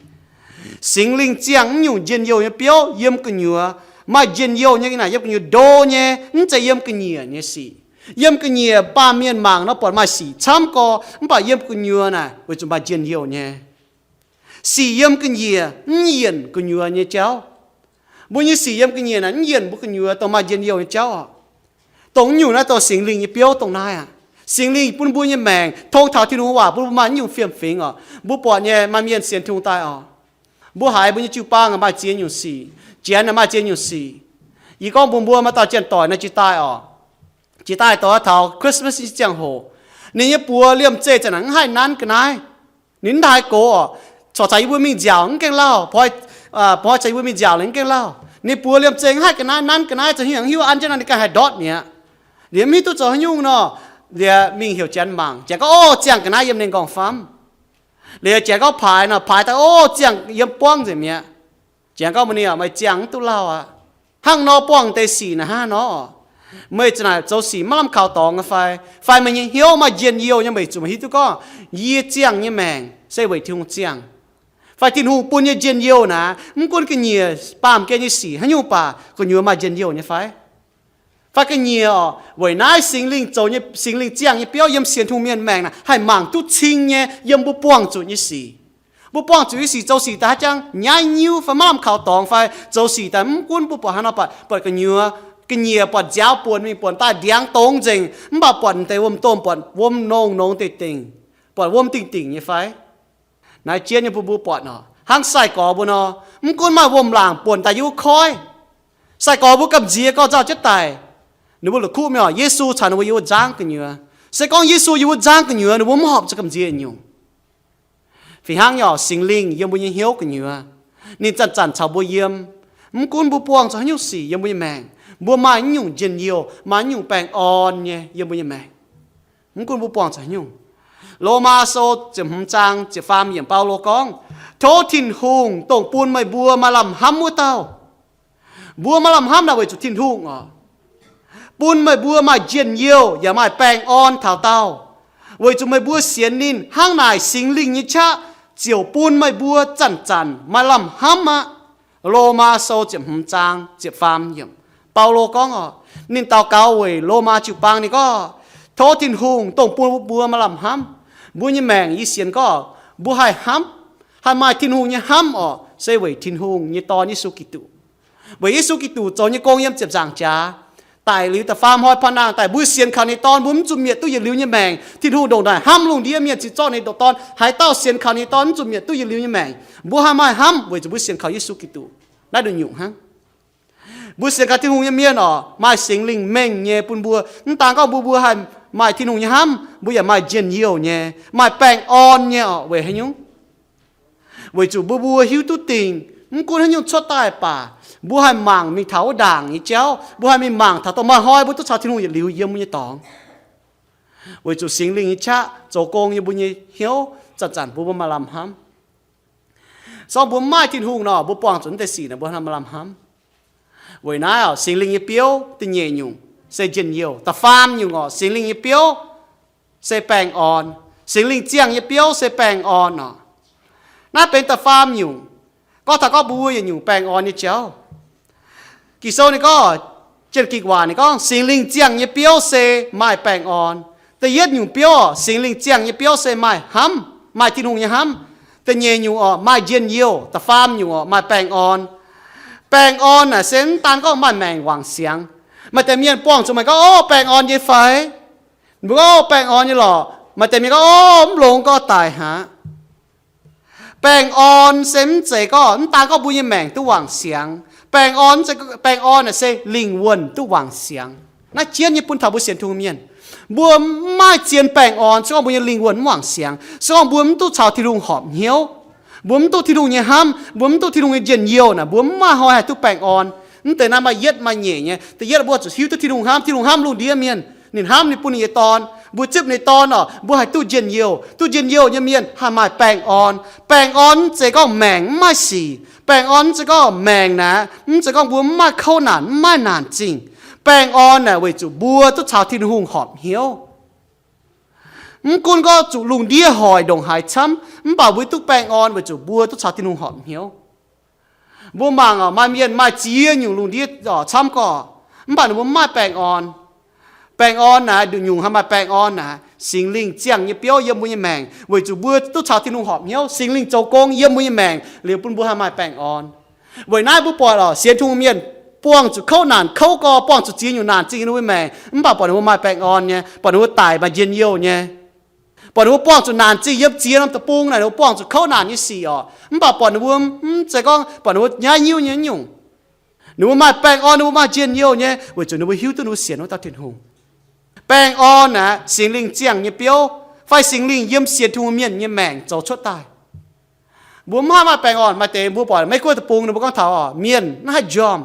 Singx Lingh ziangh mv nyungc njien-youh nyei biouv yiem gu'nyuoz, maaih njien-youh nyei naaic yiem gu'nyuoz ndo nyei, mv zeiz yiem ga'nyiec nyei sic. Yiem ga'nyiec baamh mienh mangc nor buatc maaih sic camv gorx, mv baac yiem gu'nyuoz naaic weic zuqc maaih njien-youh nyei. Sic yiem ga'nyiec mv yienc gu'nyuoz nyei jauv. Mbuo nyei sic yiem ga'nyiec naaic mv yienc mbuo gu'nyuoz dongh maaih njien-youh nyei jauv oc. Dongh mv nyungc naaiv dongh Singx Lingh nyei biouv dongh naaiv aqv. Singx Lingh bun mbuo nyei maengc, tong taux Tin-Hungh waac bun mbuo maaih mv nyungc fiem-fingx oc. Mbuo buatc nyei maaih mienh sienx Tin-Hungh daaih oc, mbuo haiz mbuo nyei jiu-baang maaih ziex nyungc sic, Janx maaih ziex nyungc sic. Yie gorngv mbuox mbuo maaih dauh janx-doic naaiv jiex daaih oc, jiex daaih doix taux Christmas nyei ziangh hoc, ninh nyei buoz liemh zeih zanc naaic mv haih nanv ga'naaiv. Ninh mv haiz gox oc. Corc caux yie mbuo mingh nziaauc mv gaengh lauh, poi, poi caux yie mbuo mingh nziaauc liuz mv gaengh lauh. Ninh buoz liemh zeih mv haih ga'naaiv nanv ga'naaiv, zoux hnyouv haaix hiuv an jienv nor ninh ganh haih ndortv mi'aqv. Liuz mv hiuv duqv zoux haaix nyungc nor, liuz mingh heuc Janx mangc. Janx gorngv, Ov, ziangh ga'naaiv yiem ninh nqorngv-famv. Liuz Janx gorngv paaix nor, paaix daaih, Ov, ziangh yiem buangv nzengc mi'aqv. Janx gorngv mbuox ninh, Meih ziangh mv duqv lauh aqv. Hnangv nor buangh deix sic naaic hnangv nor, meih za'naaic zoux sic maiv lamh kaux dorngx fai? Fai meih nyei hnyouv maaih njien-youh nyei, meih zuqc hiuv duqv gorngv yie ziangh nyei maengc se weic Tin-Hungh ziangh. Fai Tin-Hungh bun nyei njien-youh naaic, mv gunv ga'nyiec baamh gen nyei sic haaix nyungc baac gu'nyuoz maaih njien-youh nyei fai? Fai ga'nyiec oc, weic naaiv Singx Lingh zoux nyei, Singx Lingh ziangh nyei biouv yiem sienx Tin-Hungh mienh maengc naaic haih mangc duqv cing nyei yiem mbuo buangh zuqc nyei sic. Mbuo buangh zuqc nyei sic, zoux sic daaih haaix jangx nyaiv nyiuv fai maiv lamh kaux dorngx fai zoux sic daaih mv gunv mbuo buatc haaix nor baac buatc gu'nyuoz Ga'nyiec buatc nziaaux buonc mingh, buonc daaih ndiangx dongz nzengc, mv baac buatc deix wuom-domh, buatc wuom nongh nongx dengh dengc, buatc wuom dingh dingc nyei fai? Naaiv jienv nyei bun mbuo buatc oc. Hnangv sai-gorx mbuo nor, mv gunv maaih wuom-laangc buonc daaih yiem wuov koiv, sai-gorx mbuo gamh nziex gorx nzauh jienv daic, ninh mbuo la'kuqv mingh oc, Yesu caux ninh mbuo yiem wuov nzangv gu'nyuoz. Se gorngv Yesu yiem wuov nzangv gu'nyuoz, ninh mbuo mv horpc zuqc gamh nziex nyungc. Fih hnangv nyei oc, Singx Lingh yiem mbuo nyei hnyouv gu'nyuoz, ninh zanc-zanc caux mbuo yiem. Mv gunv mbuo buangh zuqc haaix nyungc sic yiem mbuo nyei maengc, mbuo maaih naaiv nyungc njien-youh, maaih naaiv nyungc baengh orn nyei yiem mbuo nyei maengc. Mv gunv mbuo buangh zuqc haaix nyungc. Lomaa Sou ziepc hmz zaang ziepc faam yiemc, Baulo gorngv, Tov Tin-Hungh, dongh bun meih mbuo maaih lamh hnamv wuov dauh. Mbuo maaih lamh hnamv naaic weic zuqc Tin-Hungh oc, bun meih mbuo maaih njien-youh yaac maaih baengh orn taux daauh, weic zuqc meih mbuo sienx ninh. Hnangv naaic Singx Lingh nyei qaqv ziouc bun meih mbuo zanc-zanc maaih lamh hnamv aqv. Lomaa Sou ziepc hmz zaang ziepc faam yiemc, Baulo gorngv oc, ninh daux gaux weic Lomaa jiu-baang, ninh gorngv, Tov Tin-Hungh, dongh bun mbuo maaih lamh hnamv. Mbuo nyei maengc yie sienx gorngv mbuo haih hnamv, haih maaih Tin-Hungh nyei hnamv oc, se weic Tin-Hungh nyei Dorn, Yesu Giduc. Weic Yesu Giduc zoux nyei gong yiem ziepc nzaangc jaax, daic liuz da'faam hnoi paan-nangh daaih, mbuo sienx kaux ninh Dorn, mbuo mv zuqc mietc duqv yietc liuz nyei maengc. Tin-Hungh ndongc naaic hnamv lungh ndiev mienh, ziouc zorqv ninh nyei ndoqc Dorn haaix dauh sienx kaux ninh Dorn mv zuqc mietc duqv yietc liuz nyei maengc. Mbuo haih maaih hnamv weic zuqc mbuo sienx kaux Yesu Giduc. Naaiv nduqc nyungc hnangv. Mbuo sienx kaux Tin-Hungh nyei mienh oc, maaih Singx Lingh mengh nyei bun mbuo. Mv daan gorngv mbuo, mbuo haih maaih Tin-Hungh nyei hnamv, mbuo yaac maaih njien-youh nyei, maaih baengh orn nyei oc. Weic haaix nyungc? Weic zuqc mbuo, mbuo hiuv duqv dingc, mv gunv haaix nyungc cuotv daaih baac, mbuo haih mangc mingh taux wuov ndaangc nyei jauv, mbuo haih mingh mangc taux dongh maaih hnoi mbuo duqv caux Tin-Hungh yietc liuz yiem mbuo nyei dorngx. Weic zuqc Singx Lingh nyei qaqv zoux gong yiem mbuo nyei hnyouv, zanc-zanc bun mbuo maaih lamh hnamv. Se gorngv mbuo mv maaih Tin-Hungh nor, mbuo buangh zuqc naaiv deix sic naaic mbuo maaih lamh hnamv. Weic naaiv oc, Singx Lingh nyei biouv da'nyeic nyungc se njien-youh. Da'faam nyungc oc, Singx Lingh nyei biouv se baengh orn. Singx Lingh ziangh nyei biouv se baengh orn oc. Naaiv benx da'faam nyungc. Gorngv taux gorngv mbuo yietc nyungc baengh orn nyei jauv. Ging-Sou ninh gorngv, Janx-Gikc waac ninh gorngv, Singx Lingh ziangh nyei biouv se maaih baengh orn. Da'yietv nyungc biouv oc, Singx Lingh ziangh nyei biouv se maaih hnamv, maaih Tin-Hungh nyei hnamv. Da'nyeic nyungc oc, maaih njien-youh. Da'faam nyungc oc, maaih baengh orn. Baengh orn naaic se mv daan gorngv maaih maengc wangc siangx. Maaih deix mienh buangh zuqc maaih gorngv, Ov, baengh orn nyei fai? Mbuo gorngv, Ov, baengh orn nyei lorqc. Maaih deix mienh gorngv, Ov, mv longx, gorngv daic haic. Baengh orn se mv zeiz gorngv, mv daan gorngv mbuo nyei maengc duqv wangc siangx. Baengh orn mv zeiz, baengh orn naaic se lingh wuonh duqv wangc siangx. Naaiv jienv nyei bun taux mbuo sienx Tin-Hungh mienh. Mbuo mv maaih zien baengh orn se gorngv mbuo nyei lingh wuonh mv wangc siangx, se gorngv mbuo mv duqv caux Tin-Hungh horpc hnyouv, mbuo mv duqv Tin-Hungh nyei hnamv, mbuo mv duqv Tin-Hungh nyei njien-youh naaic, mbuo mv maaih hnoi haih duqv baengh orn. Mv deix naaiv maaih yietv maaih nyeic nyei. Da'yietv mbuo zuqc hiuv duqv Tin-Hungh hnamv. Tin-Hungh hnamv lungh ndiev mienh. Ninh hnamv ninh bun ninh nyei Dorn. Mbuo zipv ninh Dorn oc, mbuo haih duqv njien-youh. Duqv njien-youh nyei mienh haih maaih baengh orn. Baengh orn mv zeiz gorngv maengc mv maaih sic. Baengh orn mv zeiz gorngv maengc naaic, mv zeiz gorngv mbuo mv maaih kouv naanc, mv maaih naanc zingh. Baengh orn naaic weic zuqc mbuo duqv caux Tin-Hungh horpc hnyouv. Mv gunv gorngv zuqc lungh ndiev hoic ndongc haaix camv, mv baac mbuo duqv baengh orn weic zuqc mbuo duqv caux Tin-Hungh horpc hnyouv. Mbuo mangc oc, maaih mienh maaih ziex nyungc lungh ndiev oc camv gorqv, mv baac ninh mbuo mv maaih baengh orn. Baengh orn naaic, nduqc nyungc haih maaih baengh orn naaic, Singx Lingh ziangh nyei biouv yiem mbuo nyei maengc, weic zuqc mbuo duqv caux Tin-Hungh horpc hnyouv, Singx Lingh zoux gong yiem mbuo nyei maengc liuz bun mbuo haih maaih baengh orn. Weic naaiv mbuo buatc oc, sienx Tin-Hungh mienh buangh zuqc kouv naanc kouv gorx, buangh zuqc ziex nyungc naanc zingh yiem ninh mbuo maengc, mv baac buatc ninh mbuo maaih baengh orn nyei, buatc ninh mbuo daic maaih njien-youh nyei. Buatc ninh mbuo buangh zuqc naanc zingh yiem ziex norm deic-bung naaic, ninh mbuo buangh zuqc kouv naanc nyei sic oc, mv baac buatc ninh mbuo mv zeiz gorngv buatc ninh mbuo nyaiv nyiuv nyei nyungc. Ninh mbuo maaih baengh orn, ninh mbuo maaih njien-youh nyei, weic zuqc ninh mbuo hiuv duqv ninh mbuo sienx wuov dauh Tin-Hungh. Baengh orn naaic, Singx Lingh ziangh nyei biouv, fai Singx Lingh yiem sienx Tin-Hungh mienh nyei maengc zoux cuotv daaih. Mbuo mv haih maaih baengh orn. Maaih deix mbuo buatc Meiv Guoqv deic-bung ninh mbuo gorngv taux oc, mienh mv haih njormh.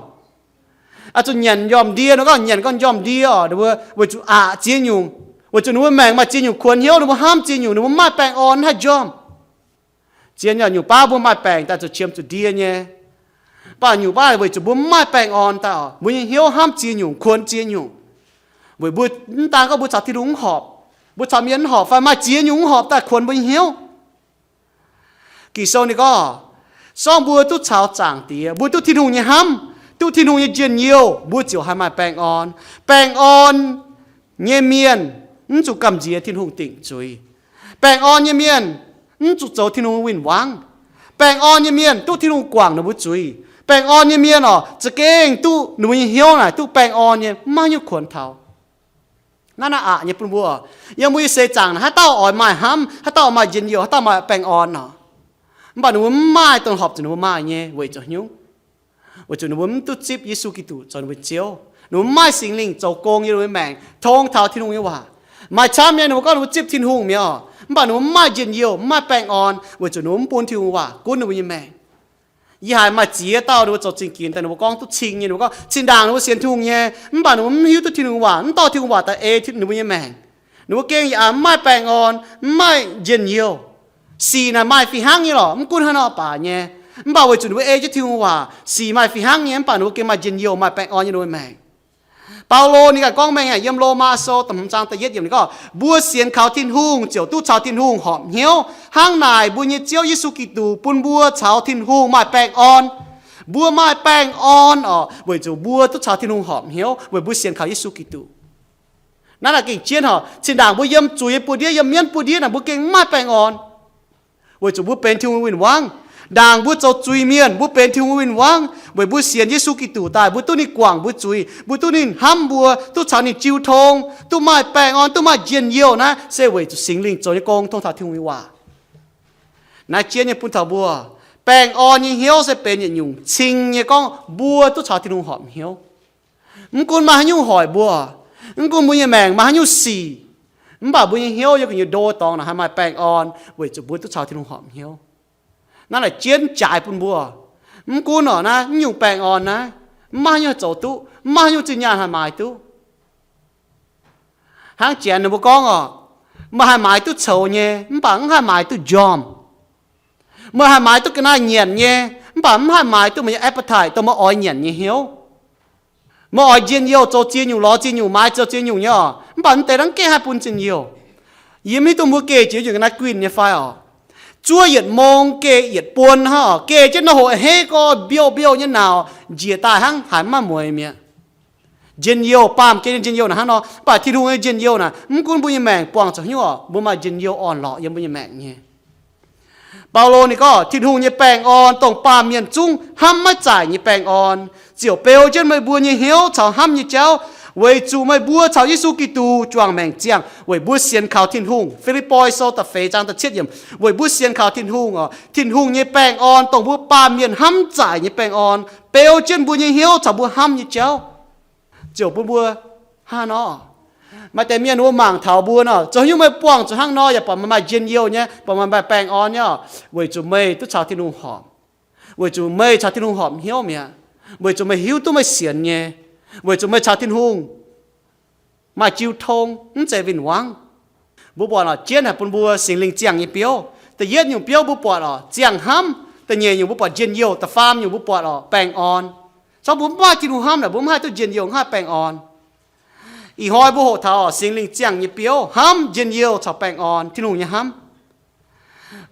Zuqc nyanc njormh ndie, ninh gorngv nyanc gorngv njormh ndie oc, ninh mbuo weic zuqc aqc ziex nyungc, weic zuqc ninh mbuo maengc maaih ziex nyungc kuonx hnyouv, ninh mbuo hnamv ziex nyungc, ninh mbuo mv maaih baengh orn, mv haih njormh. Zien nyungc baav mbuo maaih baengc daaih zuqc qiemx zuqc ndie nyei. Mv baac nyungc baav weic zuqc mbuo mv maaih baengh orn daaih oc, mbuo nyei hnyouv hnamv ziex nyungc, kuonx ziex nyungc. Weic mbuo mv daan gorngv mbuo caux Tin-Hungh mv horpc, mbuo caux mienh mv horpc, fai maaih ziex nyungc mv horpc daaih kuonx mbuo nyei hnyouv. Ging-Sou ninh gorngv, se gorngv mbuo duqv caux Zaangc Diex, mbuo duqv Tin-Hungh nyei hnamv, duqv Tin-Hungh nyei njien-youh, mbuo ziouc haih maaih baengh orn. Baengh orn nyei mienh mv zuqc gamh nziex Tin-Hungh dingc zuiz. Baengh orn nyei mienh mv zuqc zoux Tin-Hungh win-wangv. Baengh orn nyei mienh duqv Tin-Hungh guangc ninh mbuo zuiz. Baengh orn nyei mienh oc, za'gengh duqv ninh mbuo nyei hnyouv naaic duqv baengh orn nyei, maiv nyungc kuonx taux. Naaiv naaiv aqc nyei bun mbuo, yiem mbuo nyei seix zaangc naaic haaix dauh oix maaih hnamv, haaix dauh oix maaih njien-youh, haaix dauh maaih baengh orn oc. Mv baac ninh mbuo mv maaih dongh horpc zuqc ninh mbuo maaih nyei weic zuqc nyungc, weic zuqc ninh mbuo mv duqv zipv Yesu Giduc zoux ninh mbuo Ziouv. Ninh mbuo mv maaih Singx Lingh zoux gong yiem ninh mbuo nyei maengc, tong taux Tin-Hungh nyei waac. Maaih camv nyei ninh mbuo gorngv ninh mbuo zipv Tin-Hungh mi'aqv, mv baac ninh mbuo mv maaih njien-youh, mv maaih baengh orn, weic zuqc ninh mbuo mv bun Tin-Hungh waac gunv ninh mbuo nyei maengc. Yie haiz maaih ziex dauh ninh mbuo zoux zingh ginx daaih, ninh mbuo gorngv duqv cing nyei, ninh mbuo gorngv zinh ndaangc ninh mbuo sienx Tin-Hungh nyei, mv baac ninh mbuo mv hiuv duqv Tin-Hungh waac, mv dorh Tin-Hungh waac daaih ei ninh mbuo nyei maengc. Ninh mbuo gengh yaac mv maaih baengh orn, mv maaih njien-youh. Sic naaic maaih fih hnangv nyei lorqc, mv gunv haaix nor baac nyei. Mv baac weic zuqc ninh mbuo ei jienv Tin-Hungh waac, sic maaih fih hnangv nyei, mv baac ninh mbuo gengh maaih njien-youh, maaih baengh orn nyei ninh mbuo maengc. Baulo ninh ganh gorngv mengh yiem Lomaa Sou da'hmz zaang da'yietv yiemc ninh gorngv, mbuo sienx kaux Tin-Hungh ziouc duqv caux Tin-Hungh horpc hnyouv. Hnangv naaic mbuo nyei Ziouv Yesu Giduc bun mbuo caux Tin-Hungh maaih baengh orn. Mbuo maaih baengh orn oc, weic zuqc mbuo duqv caux Tin-Hungh horpc hnyouv weic mbuo sienx kaux Yesu Giduc. Naaiv naaic gengh jienv oc, zinh ndaangc mbuo yiem zuiz nyei buoz-ndiev, yiem mienv buoz-ndiev naaic mbuo gengh mv maaih baengh orn, weic zuqc mbuo benx Tin-Hungh win-wangv. Ndaangc mbuo zoux zuiz mienh, mbuo benx Tin-Hungh win-wangv weic mbuo sienx Yesu Giduc daaih, mbuo duqv ninh guangc mbuo zuiz, mbuo duqv ninh hnamv mbuo, duqv caux ninh jiu tong, duqv maaih baengh orn, duqv maaih njien-youh. Naaiv se weic zuqc Singx Lingh zoux nyei gong tong taux Tin-Hungh nyei waac. Naaiv jienv nyei bun taux mbuo, baengh orn nyei hnyouv se benx yietc nyungc cing nyei gorngv mbuo duqv caux Tin-Hungh horpc hnyouv. Mv gunv maaih haaix nyungc hoic mbuo, mv gunv mbuo nyei maengc maaih haaix nyungc sic, mv baac mbuo nyei hnyouv yiem gu'nyuoz ndo dorngx naaic haih maaih baengh orn weic zuqc mbuo duqv caux Tin-Hungh horpc hnyouv. Naaiv naaic jienv jaaix bun mbuo, mv gunv oc naaiv mv nyungc baengh orn naaiv, mv maaih haaix nyungc haih zoux duqv, mv maaih haaix nyungc zinh nyaanh haih maaiz duqv. Hnangv janx ninh mbuo gorngv oc, meih haih maaiz duqv coux nyei, mv baac mv haih maaiz duqv njormh. Meih haih maaiz duqv ga'naaiv nyanc nyei, mv baac mv haih maaiz duqv meih nyei appetite, dongh meih oix nyanc nyei hnyouv. Meih oix njien-youh zoux ziex nyungc lorz ziex nyungc, maaiz zoux ziex nyungc nyei oc, mv baac mv deix dangv gengh haih bun njien-youh. Yie mv hiuv duqv mbuo geh jiex yietc ga'naaiv guinh nyei fai oc. Zuov yietc mong geh yietc buon hnangv oc, geh jienv nor hoqc hei gorx mbiouh mbiouh nyei nauc njiec daaih hnangv haiz mv maaih mueix mi'aqv. Njien-youh, baamh gen nyei njien-youh naaic hnangv nor, mv baac Tin-Hungh nyei njien-youh naaic mv gunv mbuo nyei maengc buangh zuqc haaix nyungc oc, mbuo maaih njien-youh orn-lorqc yiem mbuo nyei maengc nyei. Baulo ninh gorngv Tin-Hungh nyei baengh orn dongh baamh mienh zungv hnamv maiv zaaic nyei baengh orn, ziouc beu jienv meih mbuo nyei hnyouv caux hnamv nyei jauv, weic zuqc meih mbuo caux Yesu Giduc juangc maengc ziangh weic mbuo sienx kaux Tin-Hungh. Fi^lipv^poi Sou da'feix zaang da'cietv yiemc, weic mbuo sienx kaux Tin-Hungh oc, Tin-Hungh nyei baengh orn dongh mbuo baamh mienh hnamv zaaic nyei baengh orn beu jienv mbuo nyei hnyouv caux mbuo hnamv nyei jauv, ziouc bun mbuo hnangv nor. Maaih deix mienh wuov mangc taux mbuo nor, zoux haaix nyungc meih buangh zuqc hnangv nor yaac buatc meih maaih njien-youh nyei, buatc meih maaih baengh orn nyei oc, weic zuqc meih duqv caux Tin-Hungh horpc. Weic zuqc meih caux Tin-Hungh horpc hnyouv mi'aqv. Weic zuqc meih hiuv duqv meih sienx nyei. Weic zuqc meih caux Tin-Hungh maaih jiu tong, mv zeiz win-wangv. Mbuo buatc oc, jienv haic bun mbuo Singx Lingh ziangh nyei biouv. Da'yietv nyungc biouv mbuo buatc oc, ziangh hnamv. Da'nyeic nyungc mbuo buatc njien-youh. Da'faam nyungc mbuo buatc oc, baengh orn. Cong mbuo mv maaih Tin-Hungh hnamv naaic, mbuo mv haih duqv njien-youh, mv haih baengh orn. Ih hnoi mbuo hoqc taux oc, Singx Lingh ziangh nyei biouv, hnamv, njien-youh caux baengh orn, Tin-Hungh nyei hnamv.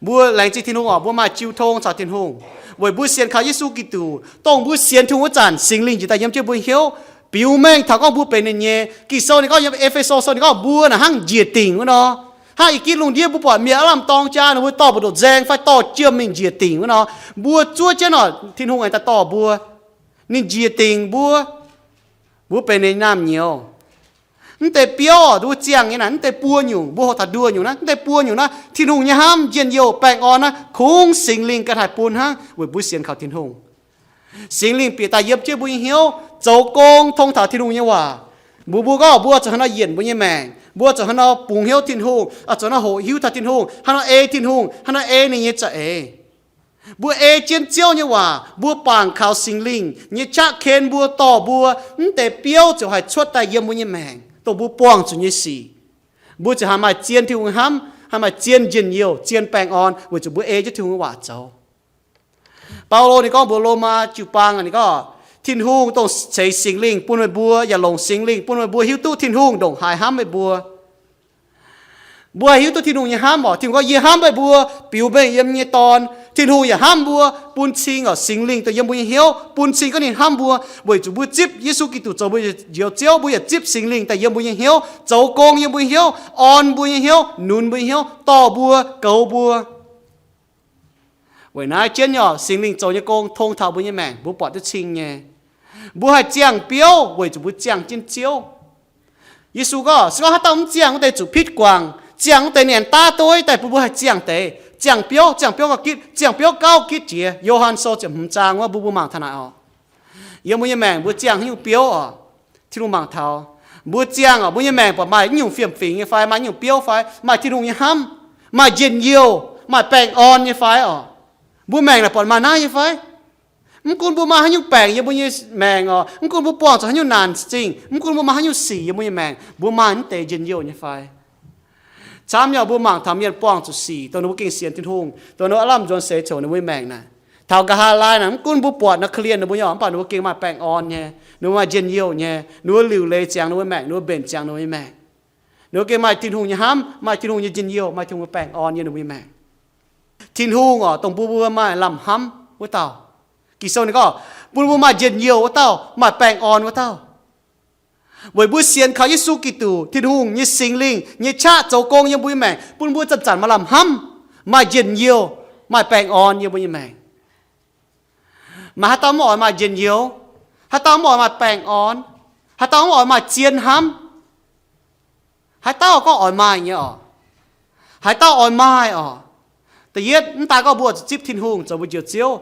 Mbuo laengz zingh Tin-Hungh oc, mbuo maaih jiu tong caux Tin-Hungh, weic mbuo sienx kaux Yesu Giduc. Dongh mbuo sienx Tin-Hungh wuov zanc, Singx Lingh njiec daaih yiem jienv mbuo hnyouv, biux mengh taux gorngv mbuo benx ninh nyei. Ging-Sou ninh gorngv yiem E^fe^so Sou ninh gorngv mbuo naaic hnangv njiec dingc wuov nor. Hnangv ih gitv lungh ndiev mbuo buatc mi'aqv, aav lamh dorng jaa ninh mbuo dorh mbu'ndongx nzaeng fai dorh jiem mingh njiec dingc wuov nor, mbuo zuov jienv oc, Tin-Hungh aengx daaih dorh mbuo. Ninh njiec dingc mbuo, mbuo benx ninh naamh nyouz. Mv deix biouv oc, mbuo ziangh nyei naaic, mv deix buo nyungc, mbuo hoqc taux nduoh nyungc naaiv, mv deix buo nyungc naaiv, Tin-Hungh nyei hnamv, njien-youh, baengh orn naaiv, kungx Singx Lingh ganh haih bun hnangv weic mbuo sienx kaux Tin-Hungh. Singx Lingh bieqc daaih yiem jienv mbuo nyei hnyouv, zoux gong tong taux Tin-Hungh nyei waac. Mbuox mbuo gorngv mbuo zuqc haaix nor yienc mbuo nyei maengc, mbuo zuqc haaix nor bungx hnyouv Tin-Hungh, zuqc haaix nor hoqc hiuv taux Tin-Hungh, haaix nor ei Tin-Hungh, haaix nor ei ninh nyei za'eix. Mbuo ei jienv Ziouv nyei waac, mbuo bangc kaux Singx Lingh nyei qaqv ken mbuo, dorh mbuo, mv deix biouv ziouc haih cuotv daaih yiem mbuo nyei maengc, dongh mbuo buangh zuqc nyei sic. Mbuo ziouc haih maaih zien Tin-Hungh hnamv, haih maaih zien njien-youh, zien baengh orn, weic zuqc mbuo ei jienv Tin-Hungh nyei waac zoux. Baulo ninh gorngv mbuox Lomaa jiu-baang, ninh gorngv, Tin-Hungh dongh ceix Singx Lingh bun meih mbuo, yaac longc Singx Lingh bun meih mbuo hiuv duqv Tin-Hungh ndongc haaix hnamv meih mbuo. Mbuo haih hiuv duqv Tin-Hungh nyei hnamv oc. Tin-Hungh gorngv, Yie hnamv meih mbuo, biux meih yiem nyei Dorn. Tin-Hungh yaac hnamv mbuo, bun cing oc, Singx Lingh daaih yiem mbuo nyei hnyouv, bun cing gorngv ninh hnamv mbuo, weic zuqc mbuo zipv Yesu Giduc zoux mbuo njoux Ziouv, mbuo yaac zipv Singx Lingh daaih yiem mbuo nyei hnyouv, zoux gong yiem mbuo nyei hnyouv, orn mbuo nyei hnyouv, nunz mbuo nyei hnyouv, dorh mbuo, goux mbuo. Weic naaiv jienv nyei oc, Singx Lingh zoux nyei gong tong taux mbuo nyei maengc, mbuo buatc duqv cing nyei. Mbuo haih ziangh biouv weic zuqc mbuo ziangh jienv Ziouv. Yesu gorngv, se gorngv haaix dauh mv ziangh wuov deix zuqc pitv guangc, ziangh wuov deix ninh daav dueiv daaih bun mbuo haih ziangh deix, ziangh biouv, ziangh biouv gauh gitv, ziangh biouv gauh gitv jiex. Yo^han Sou ziepc hmz zaang wuov mbuo, mbuo mangc taux naaic oc. Yiem mbuo nyei maengc mbuo ziangh haaix nyungc biouv oc? Tin-Hungh mangc taux. Mbuo ziangh oc, mbuo nyei maengc buatc maaih nyungc fiem-fingx nyei fai, maaih nyungc biouv fai, maaih Tin-Hungh nyei hnamv, maaih njien-youh, maaih baengh orn nyei fai oc? Mbuo maengc naaic buatc maaih naaiv nyei fai? Mv gunv mbuo maaih haaix nyungc baengc yiem mbuo nyei maengc oc, mv gunv mbuo buangh zuqc haaix nyungc naanc zingh, mv gunv mbuo maaih haaix nyungc sic yiem mbuo nyei maengc, mbuo maaih naaiv deix njien-youh nyei fai? Camv nyei oc, mbuo mangc taux mienh buangh zuqc sic, dongh ninh mbuo gengh sienx Tin-Hungh, dongh ninh mbuo aav lamh nzuonx seix coc ninh mbuo nyei maengc naaic. Taux nqa'haav laai naaic, mv gunv mbuo buatc naaiv korv-lienh ninh mbuo nyei oc, mv baac ninh mbuo gengh maaih baengh orn nyei, ninh mbuo maaih njien-youh nyei, ninh mbuo liuc leiz ziangx ninh mbuo maengc, ninh mbuo mbenc ziangx ninh mbuo nyei maengc. Ninh mbuo gengh maaih Tin-Hungh nyei hnamv, maaih Tin-Hungh nyei njien-youh, maaih Tin-Hungh nyei baengh orn yiem ninh mbuo nyei maengc. Tin-Hungh oc, dongh bun mbuo maaih lamh hnamv wuov dauh. Ging-Sou ninh gorngv, bun mbuo maaih njien-youh wuov dauh, maaih baengh orn wuov dauh. Weic mbuo sienx kaux Yesu Giduc, Tin-Hungh nyei Singx Lingh nyei qaqv zoux gong yiem mbuo nyei maengc, bun mbuo zanc-zanc maaih lamh hnamv, maaih njien-youh, maaih baengh orn yiem mbuo nyei maengc. Maaih haaix dauh mv oix maaih njien-youh? Haaix dauh mv oix maaih baengh orn? Haaix dauh mv oix maaih zien hnamv? Haaix dauh gorngv oix maaih nyei oc? Haaix dauh oix maaih oc? Da'yietv, mv daaih gorngv mbuo zuqc zipv Tin-Hungh zoux mbuo njoux Ziouv.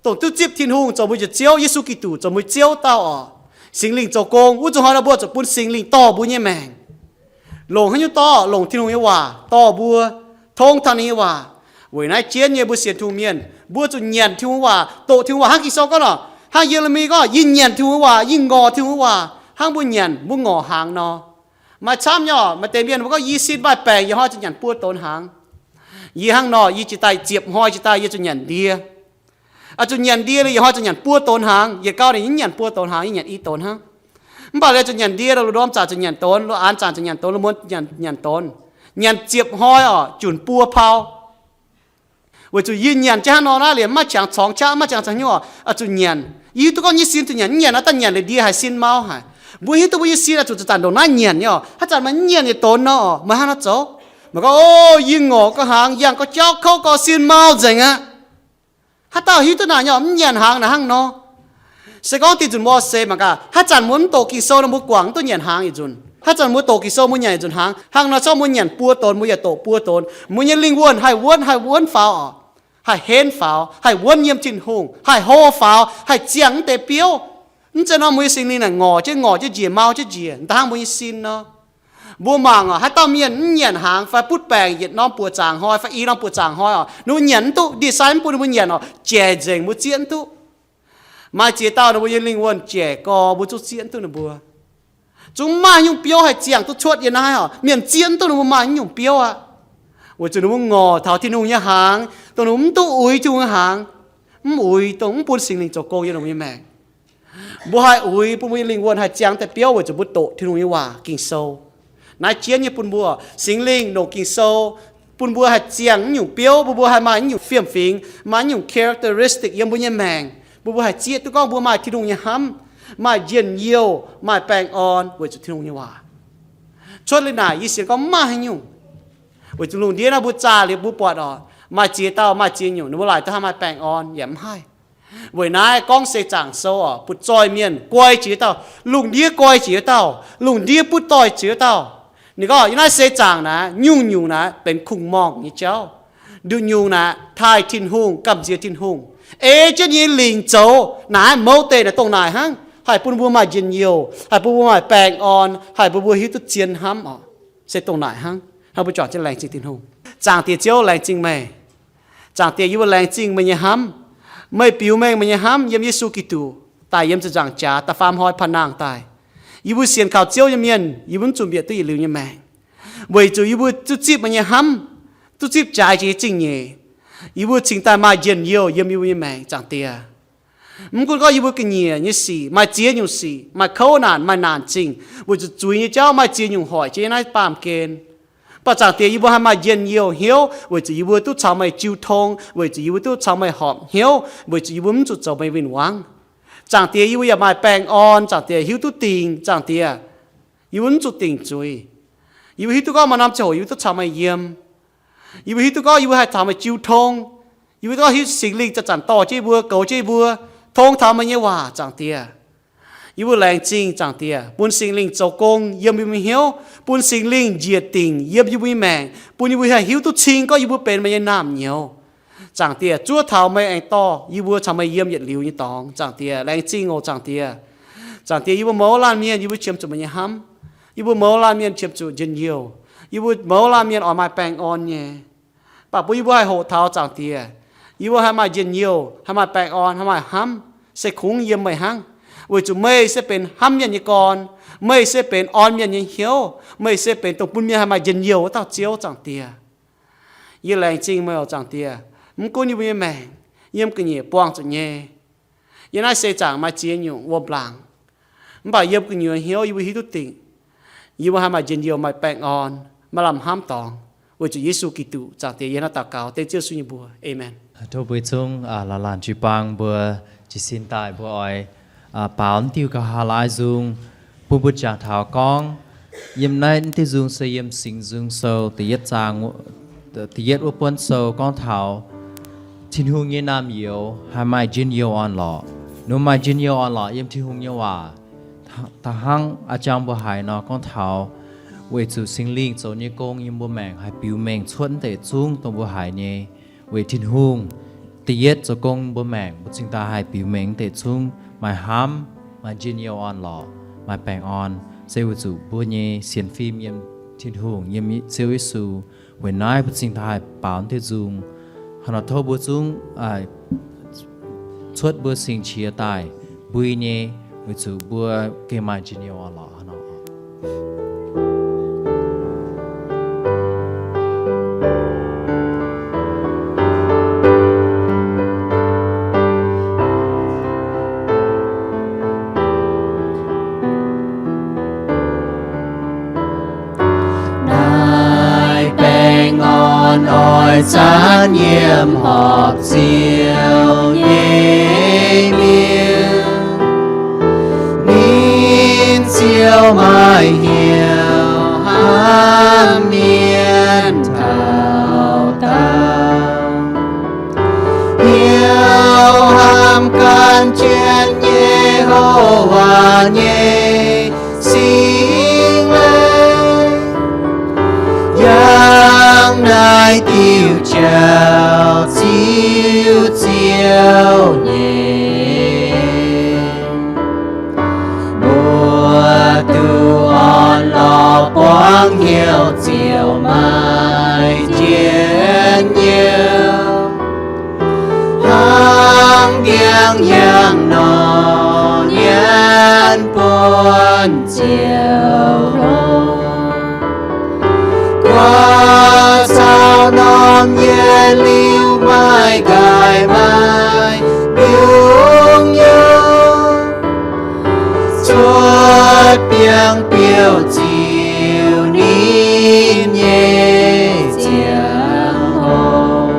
Dongh duqv zipv Tin-Hungh zoux mbuo njoux Ziouv, Yesu Giduc zoux mbuo Ziouv dauh oc, Singx Lingh zoux gong, wuov zuqc hnoi nor mbuo zuqc bun Singx Lingh dorh mbuo nyei maengc. Longc haaix nyungc dorh? Longc Tin-Hungh nyei waac dorh mbuo, tong taux ninh nyei waac. Weic naaiv jienv nyei mbuo sienx Tin-Hungh mienh, mbuo zuqc nyanc Tin-Hungh waac, doqc Tin-Hungh waac. Hnangv Ging-Sou gorngv nor, hnangv Ye^le^mi gorngv, yie nyanc Tin-Hungh waac, yie ngorc Tin-Hungh waac. Hnangv mbuo nyanc mbuo ngorc hnaangx nor. Maaih camv nyei oc, maaih deix mienh mbuo gorngv, yie sin maaih baengc, yie hnoi zuqc nyanc buo donx hnaangx. Yie hnangv nor, yie jiex daaih ziepc hnoi jiex daaih yie zuqc nyanc ndie. Oix zuqc nyanc ndie liuz, yie hnoi zuqc nyanc buo donx hnaangx. Yietc gau ninh mv nyanc buo donx hnaangx, yie nyanc i donx hnangv. Mv baac liuz zuqc nyanc ndie, lu ndorm zanc zuqc nyanc donx, lu aanx zanc zuqc nyanc donx, lu muonz nyanc, nyanc donx. Nyanc ziepc hnoi oc, junc buo pau. Weic zuqc yie nyanc jienv hnangv nor naaiv liemh maiv qangx corngx qaqv, maiv qangx caux hnyouv oc, oix zuqc nyanc. Yie hiuv duqv gorngv yie sin zuqc nyanc, mv nyanc naaiv daaih nyanc liuz ndie haiz sin mau haic. Mbuo hiuv duqv mbuo nyei sin oix zuqc zanc-zanc ndongc naaiv nyanc nyei oc. Haaix zanc meih mv nyanc yietc donx nor oc, meih hnangv nor zoux. Meih gorngv, o, yie ngorc gau hnaangx, yangh gau jauv, kouv gau, sin mau nzengc aqv. Haaix dauh hiuv duqv naaic nyei oc, mv nyanc hnaangx naaic hnangv nor. Se gorngv dinh nzunc mbuo seix mangc gaax, haaix zanc mbuo mv doqc Ging-Sou nor mbuo guangc mv duqv nyanc hnaangx yietc nzunc. Haaix zanc mbuo doqc Ging-Sou mbuo nyanc yietc nzunc hnaangx. Hnangv nor zorqv mbuo nyanc buo donx mbuo yaac doqc buo donx. Mbuo nyei lingh wuonh haih wuonv, haih wuonv faaux oc. Haih henv faaux, haih wuonv yiem Tin-Hungh, haih hlo faaux, haih ziangh mv deix biouv. Mv zeiz nor mbuo nyei Singx Lingh naaic ngorc jienv ngorc jienv njiec, mau jienv njiec, da'hnangv mbuo nyei sin nor. Mbuo mangc oc, haaix dauh mienh mv nyanc hnaangx fai butv baengc yietc norm buoqc zaangc hnoi fai i norm buoqc zaangc hnoi oc, ninh mbuo nyanc mv duqv, ndie-sai mv bun ninh mbuo nyanc oc, jaic nzengc, mbuo zieqv mv duqv. Maaih ziex dauh ninh mbuo nyei lingh wuonh jaic gorx, mbuo zungv zieqv mv duqv ninh mbuo. Zungv maaih nyungc biouv haih ziangh duqv cuotv yiem naaiv oc. Mienh zieqv mv duqv ninh mbuo maaih nyungc biouv aqv. Weic zuqc ninh mbuo ngorc taux Tin-Hungh nyei hnaangx, dongh ninh mbuo mv duqv uix Tin-Hungh nyei hnaangx, mv uix, dongh mv bun Singx Lingh zoux gong yiem ninh mbuo nyei maengc. Mbuo haih uix bun mbuo nyei lingh wuonh haih ziangh daaih biouv weic zuqc mbuo doqc Tin-Hungh nyei waac Ging-Sou. Naaiv jienv nyei bun mbuo, Singx Lingh longc Ging-Sou bun mbuo haih ziangh nyungc biouv, bun mbuo haih maaih nyungc fiem-fingx, maaih nyungc characteristic yiem mbuo nyei maengc, bun mbuo haih zieqv duqv gorngv mbuo maaih Tin-Hungh nyei hnamv, maaih njien-youh, maaih baengh orn weic zuqc Tin-Hungh nyei waac. Cuotv liuz naaic yie sienx gorngv maaih haaix nyungc. Weic zuqc lungh ndiev naaiv mbuo zaah liuz mbuo buatc oc, maaih ziex dauh maaih ziex nyungc ninh mbuo laaic duqv haih maaih baengh orn yaac mv haih. Weic naaiv gorngv seix zaangc sou oc, butv-zoih mienh guai jiex dauh, lungh ndiev guai jiex dauh, lungh ndiev butv doix jiex dauh. Ninh gorngv yiem naaiv seix zaangc naaic nyungc-nyungc naaic benx kungx-morngh nyei jauv. Nduqc nyungc naaic taaih Tin-Hungh, gamh nziex Tin-Hungh, ei jienv nyei lingc zoux naaic, mouz deic naaic dongh naaic hnangv, haih bun mbuo maaih njien-youh, haih bun mbuo maaih baengh orn, haih bun mbuo hiuv duqv zien hnamv oc. Se dongh naaic hnangv. Hnangv mbuo juangc jienv laengz zingh Tin-Hungh. Zaangc Diex Ziouv, laengz zingh meih. Zaangc Diex, yie mbuo laengz zingh meih nyei hnamv. Meih biux mengh meih nyei hnamv yiem Yesu Giduc daaih yiem ziepc nzaangc jaax da'faam hnoi paan nangh daaih. Yie mbuo sienx kaux Ziouv nyei mienh, yie mbuo mv zuqc bieqc duqv yietc liuz nyei maengc, weic zuqc yie mbuo duqv zipv meih nyei hnamv, duqv zipv jaaix jiex nyei zingh nyeic. Yie mbuo cingx daaih maaih njien-youh yiem yie mbuo nyei maengc, Zaangc Diex. Mv gunv gorngv yie mbuo ga'nyiec nyei sic, maaih ziex nyungc sic, maaih kouv naanc, maaih naanc zingh, weic zuqc zuiz nyei jauv maaih ziex nyungc hoic jienv naaiv baamh gen. Mv baac Zaangc Diex, yie mbuo haih maaih njien-youh hnyouv weic zuqc yie mbuo duqv caux meih jiu tong, weic zuqc yie mbuo duqv caux meih horpc hnyouv, weic zuqc yie mbuo mv zuqc zoux meih win-wangv. Zaangc Diex, yie mbuo yaac maaih baengh orn, Zaangc Diex, hiuv duqv dingc, Zaangc Diex, yie mbuo mv zuqc dingc zuiz. Yie mbuo hiuv duqv gorngv maaih norm ziangh hoc yie mbuo duqv caux meih yiem. Yie mbuo hiuv duqv gorngv yie mbuo haih caux meih jiu tong. Yie mbuo gorngv hiuv Singx Lingh zanc-zanc dorh jienv yie mbuo, goux jienv yie mbuo, tongx taux meih nyei waac, Zaangc Diex. Yie mbuo laengz zingh, Zaangc Diex, bun Singx Lingh zoux gong yiem yie mbuo nyei hnyouv, bun Singx Lingh njiec dingc yiem yie mbuo nyei maengc, bun yie mbuo haih hiuv duqv cing gorngv yie mbuo benx meih nyei naamh nyouz. Zaangc Diex, zuov taux meih aengx dorh yie mbuo caux meih yiem yietc liuz nyei dorngx, Zaangc Diex. Laengz zingh oc, Zaangc Diex. Zaangc Diex, yie mbuo mouz laanh mienh yie mbuo qiemx zuqc meih nyei hnamv. Yie mbuo mouz laanh mienh qiemx zuqc njien-youh. Yie mbuo mouz laanh mienh oix maaih baengh orn nyei. Mv baac bun yie mbuo haih hoqc taux, Zaangc Diex, yie mbuo haih maaih njien-youh, haih maaih baengh orn, haih maaih hnamv, se kungx yiem meih hnangv. Weic zuqc meih se benx hnamv mienh nyei gorn. Meih se benx orn mienh nyei hnyouv. Meih se benx dongh bun mienh haih maaih njien-youh wuov dauh Ziouv, Zaangc Diex. Yie laengz zingh meih oc, Zaangc Diex. Mv gunv yie mbuo nyei maengc yiem ga'nyiec buangh zuqc nyei, yiem naaiv seix zaangc maaih ziex nyungc wuom-laangc, mv baac yiem gu'nyuoz hnyouv yie mbuo hiuv duqv dingc, yie mbuo haih maaih njien-youh, maaih baengh orn, maaih lamh hnamv dorngx. Weic zuqc Yesu Giduc, Zaangc Diex, yie hnangv daux gaux dengv Ziouv Yesu nyei mbuox. Aamen. Tov mbuo zungv laanh laanh jiu-baang mbuo jiez sin daaih, mbuo oix baaux diuh nqa'haav laai nzung bun mbuo jangx taux gorngv, yiem naaiv diuh nzung se yiem Singx Nzung Sou da'yietv zaang, da'yietv wuov buonv sou gorngv taux Tin-Hungh nyei naamh nyouz haih maaih njien-youh orn-lorqc. Ninh maaih njien-youh orn-lorqc yiem Tin-Hungh nyei waac. Da'hnangv a'jang mbuo haiz nor gorngv taux, weic zuqc Singx Lingh zoux nyei gong yiem mbuo maengc haih biux mengh cuotv deix zungv dongh mbuo haiz nyei. Weic Tin-Hungh da'yietv zoux gong mbuo maengc, mbuo cingx daaih haih biux mengh deix zungv maaih hnamv, maaih njien-youh orn-lorqc, maaih baengh orn, se weic zuqc mbuo nyei sienx fim yiem Tin-Hungh, yiem Ziouv Yesu. Weic naaiv mbuo cingx daaih haih baaux diuh nzung. Hnangv nor tov mbuo zungv cuotv mbuo singx qiex daaih mbui nyei, weic zuqc mbuo gengh maaih njien-youh orn-lorqc hnangv nor. Naaiv baengh orn oix zanc yiem horpc Ziouv nyei mienh, ninh Ziouv maaih hnyouv hnamv mienh taux daauh. Hnyouv hnamv gan jienv Ye^ho^waa nyei Singx Lingh, yangh naaiv diuh jauv ziux Ziouv nyei. Mbuo duqv orn-lorqc buangv hnyouv ziouc maaih njien-youh, hnangv ndiangx-hnyangx nor nyanc buonv ziouc hlo. Guaax caux norm yietc liuz maaih nqaaic maaih mbiungc nyouh, cuotv biangh biouv ziux ninh nyei ziangh hoc.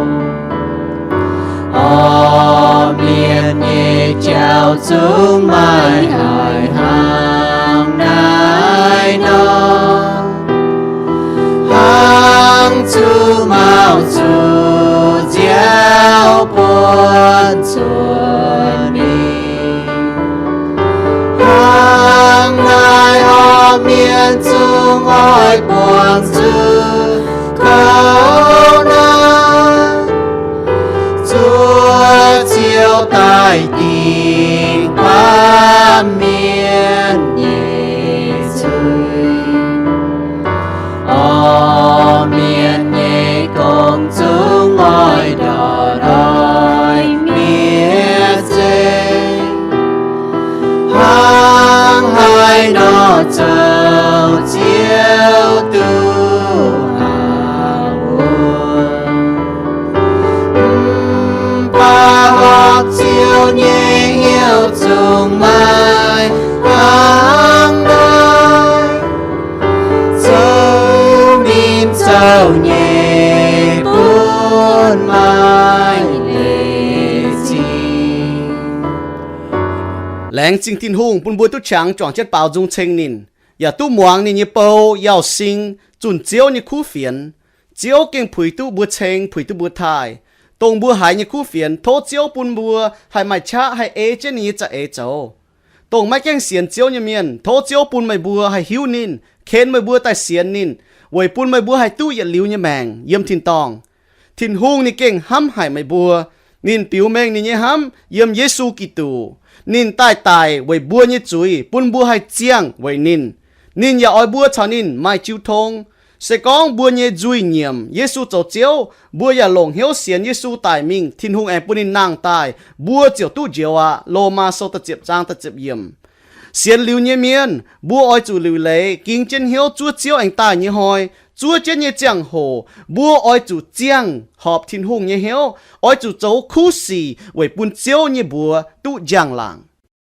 Orv mienh nyei jauv zungv maaih haic hnangv naaiv nor, hnangv zuqc mauh zuqc nziaaux buonv cuotv mingh. Hnangv naaiv orv mienh zungv oix buangh zuqc kouv naaiv, zuov Ziouv daaih dingc baamh mienh nyei zuiz. Orv mienh nyei gong zungv oix ndortv oix mietc nzengc, hnangv haaix nor zoux Ziouv duqv hauh wuov. Mv baac horpc Ziouv nyei hnyouv zungv maaih hnangv naaiv, zoux ninh zoux nyei bun maaih leiz zingh. Laengz zingh Tin-Hungh bun mbuo duqv qangx juangc jienv baaux nzung ceng ninh, yaac duqv muangx ninh nyei bou, Yauz Sing, zunh Ziouv nyei kuv fienx. Ziouv gengh puix duqv mbuo ceng, puix duqv mbuo taaih. dongh mbuo haiz nyei kuv fienx. Tov Ziouv bun mbuo haih maaih qaqv haih ei jienv ninh nyei za'eix zoux. Dongh maiv gaengh sienx Ziouv nyei mienh, tov Ziouv bun meih mbuo haih hiuv ninh, ken meih mbuo daaih sienx ninh, weic bun meih mbuo haih duqv yietc liuz nyei maengc yiem tin-dorngh. Tin-Hungh ninh gengh hnamv haic meih mbuo. Ninh biux mengh ninh nyei hnamv yiem Yesu Giduc. Ninh daaih daic weic mbuo nyei zuiz, bun mbuo haih ziangh weic ninh. Ninh yaac oix mbuo caux ninh maaih jiu tong. Se gorngv mbuo nyei nzuih nyiemc Yesu zoux Ziouv, mbuo yaac longc hnyouv sienx Yesu daic mingh, Tin-Hungh aengx bun ninh nangh daaih, mbuo ziouc duqv njoux aqv. Lomaa Sou da'ziepc zaang da'ziepc yiemc. Sienx liuz nyei mienh, mbuo oix zuqc liuc leiz ging jienv hnyouv zuov Ziouv aengx daaih nyei hnoi. Zuov jienv nyei ziangh hoc mbuo oix zuqc ziangh horpc Tin-Hungh nyei hnyouv, oix zuqc zoux kuv sic weic bun Ziouv nyei mbuox duqv njang-laangc.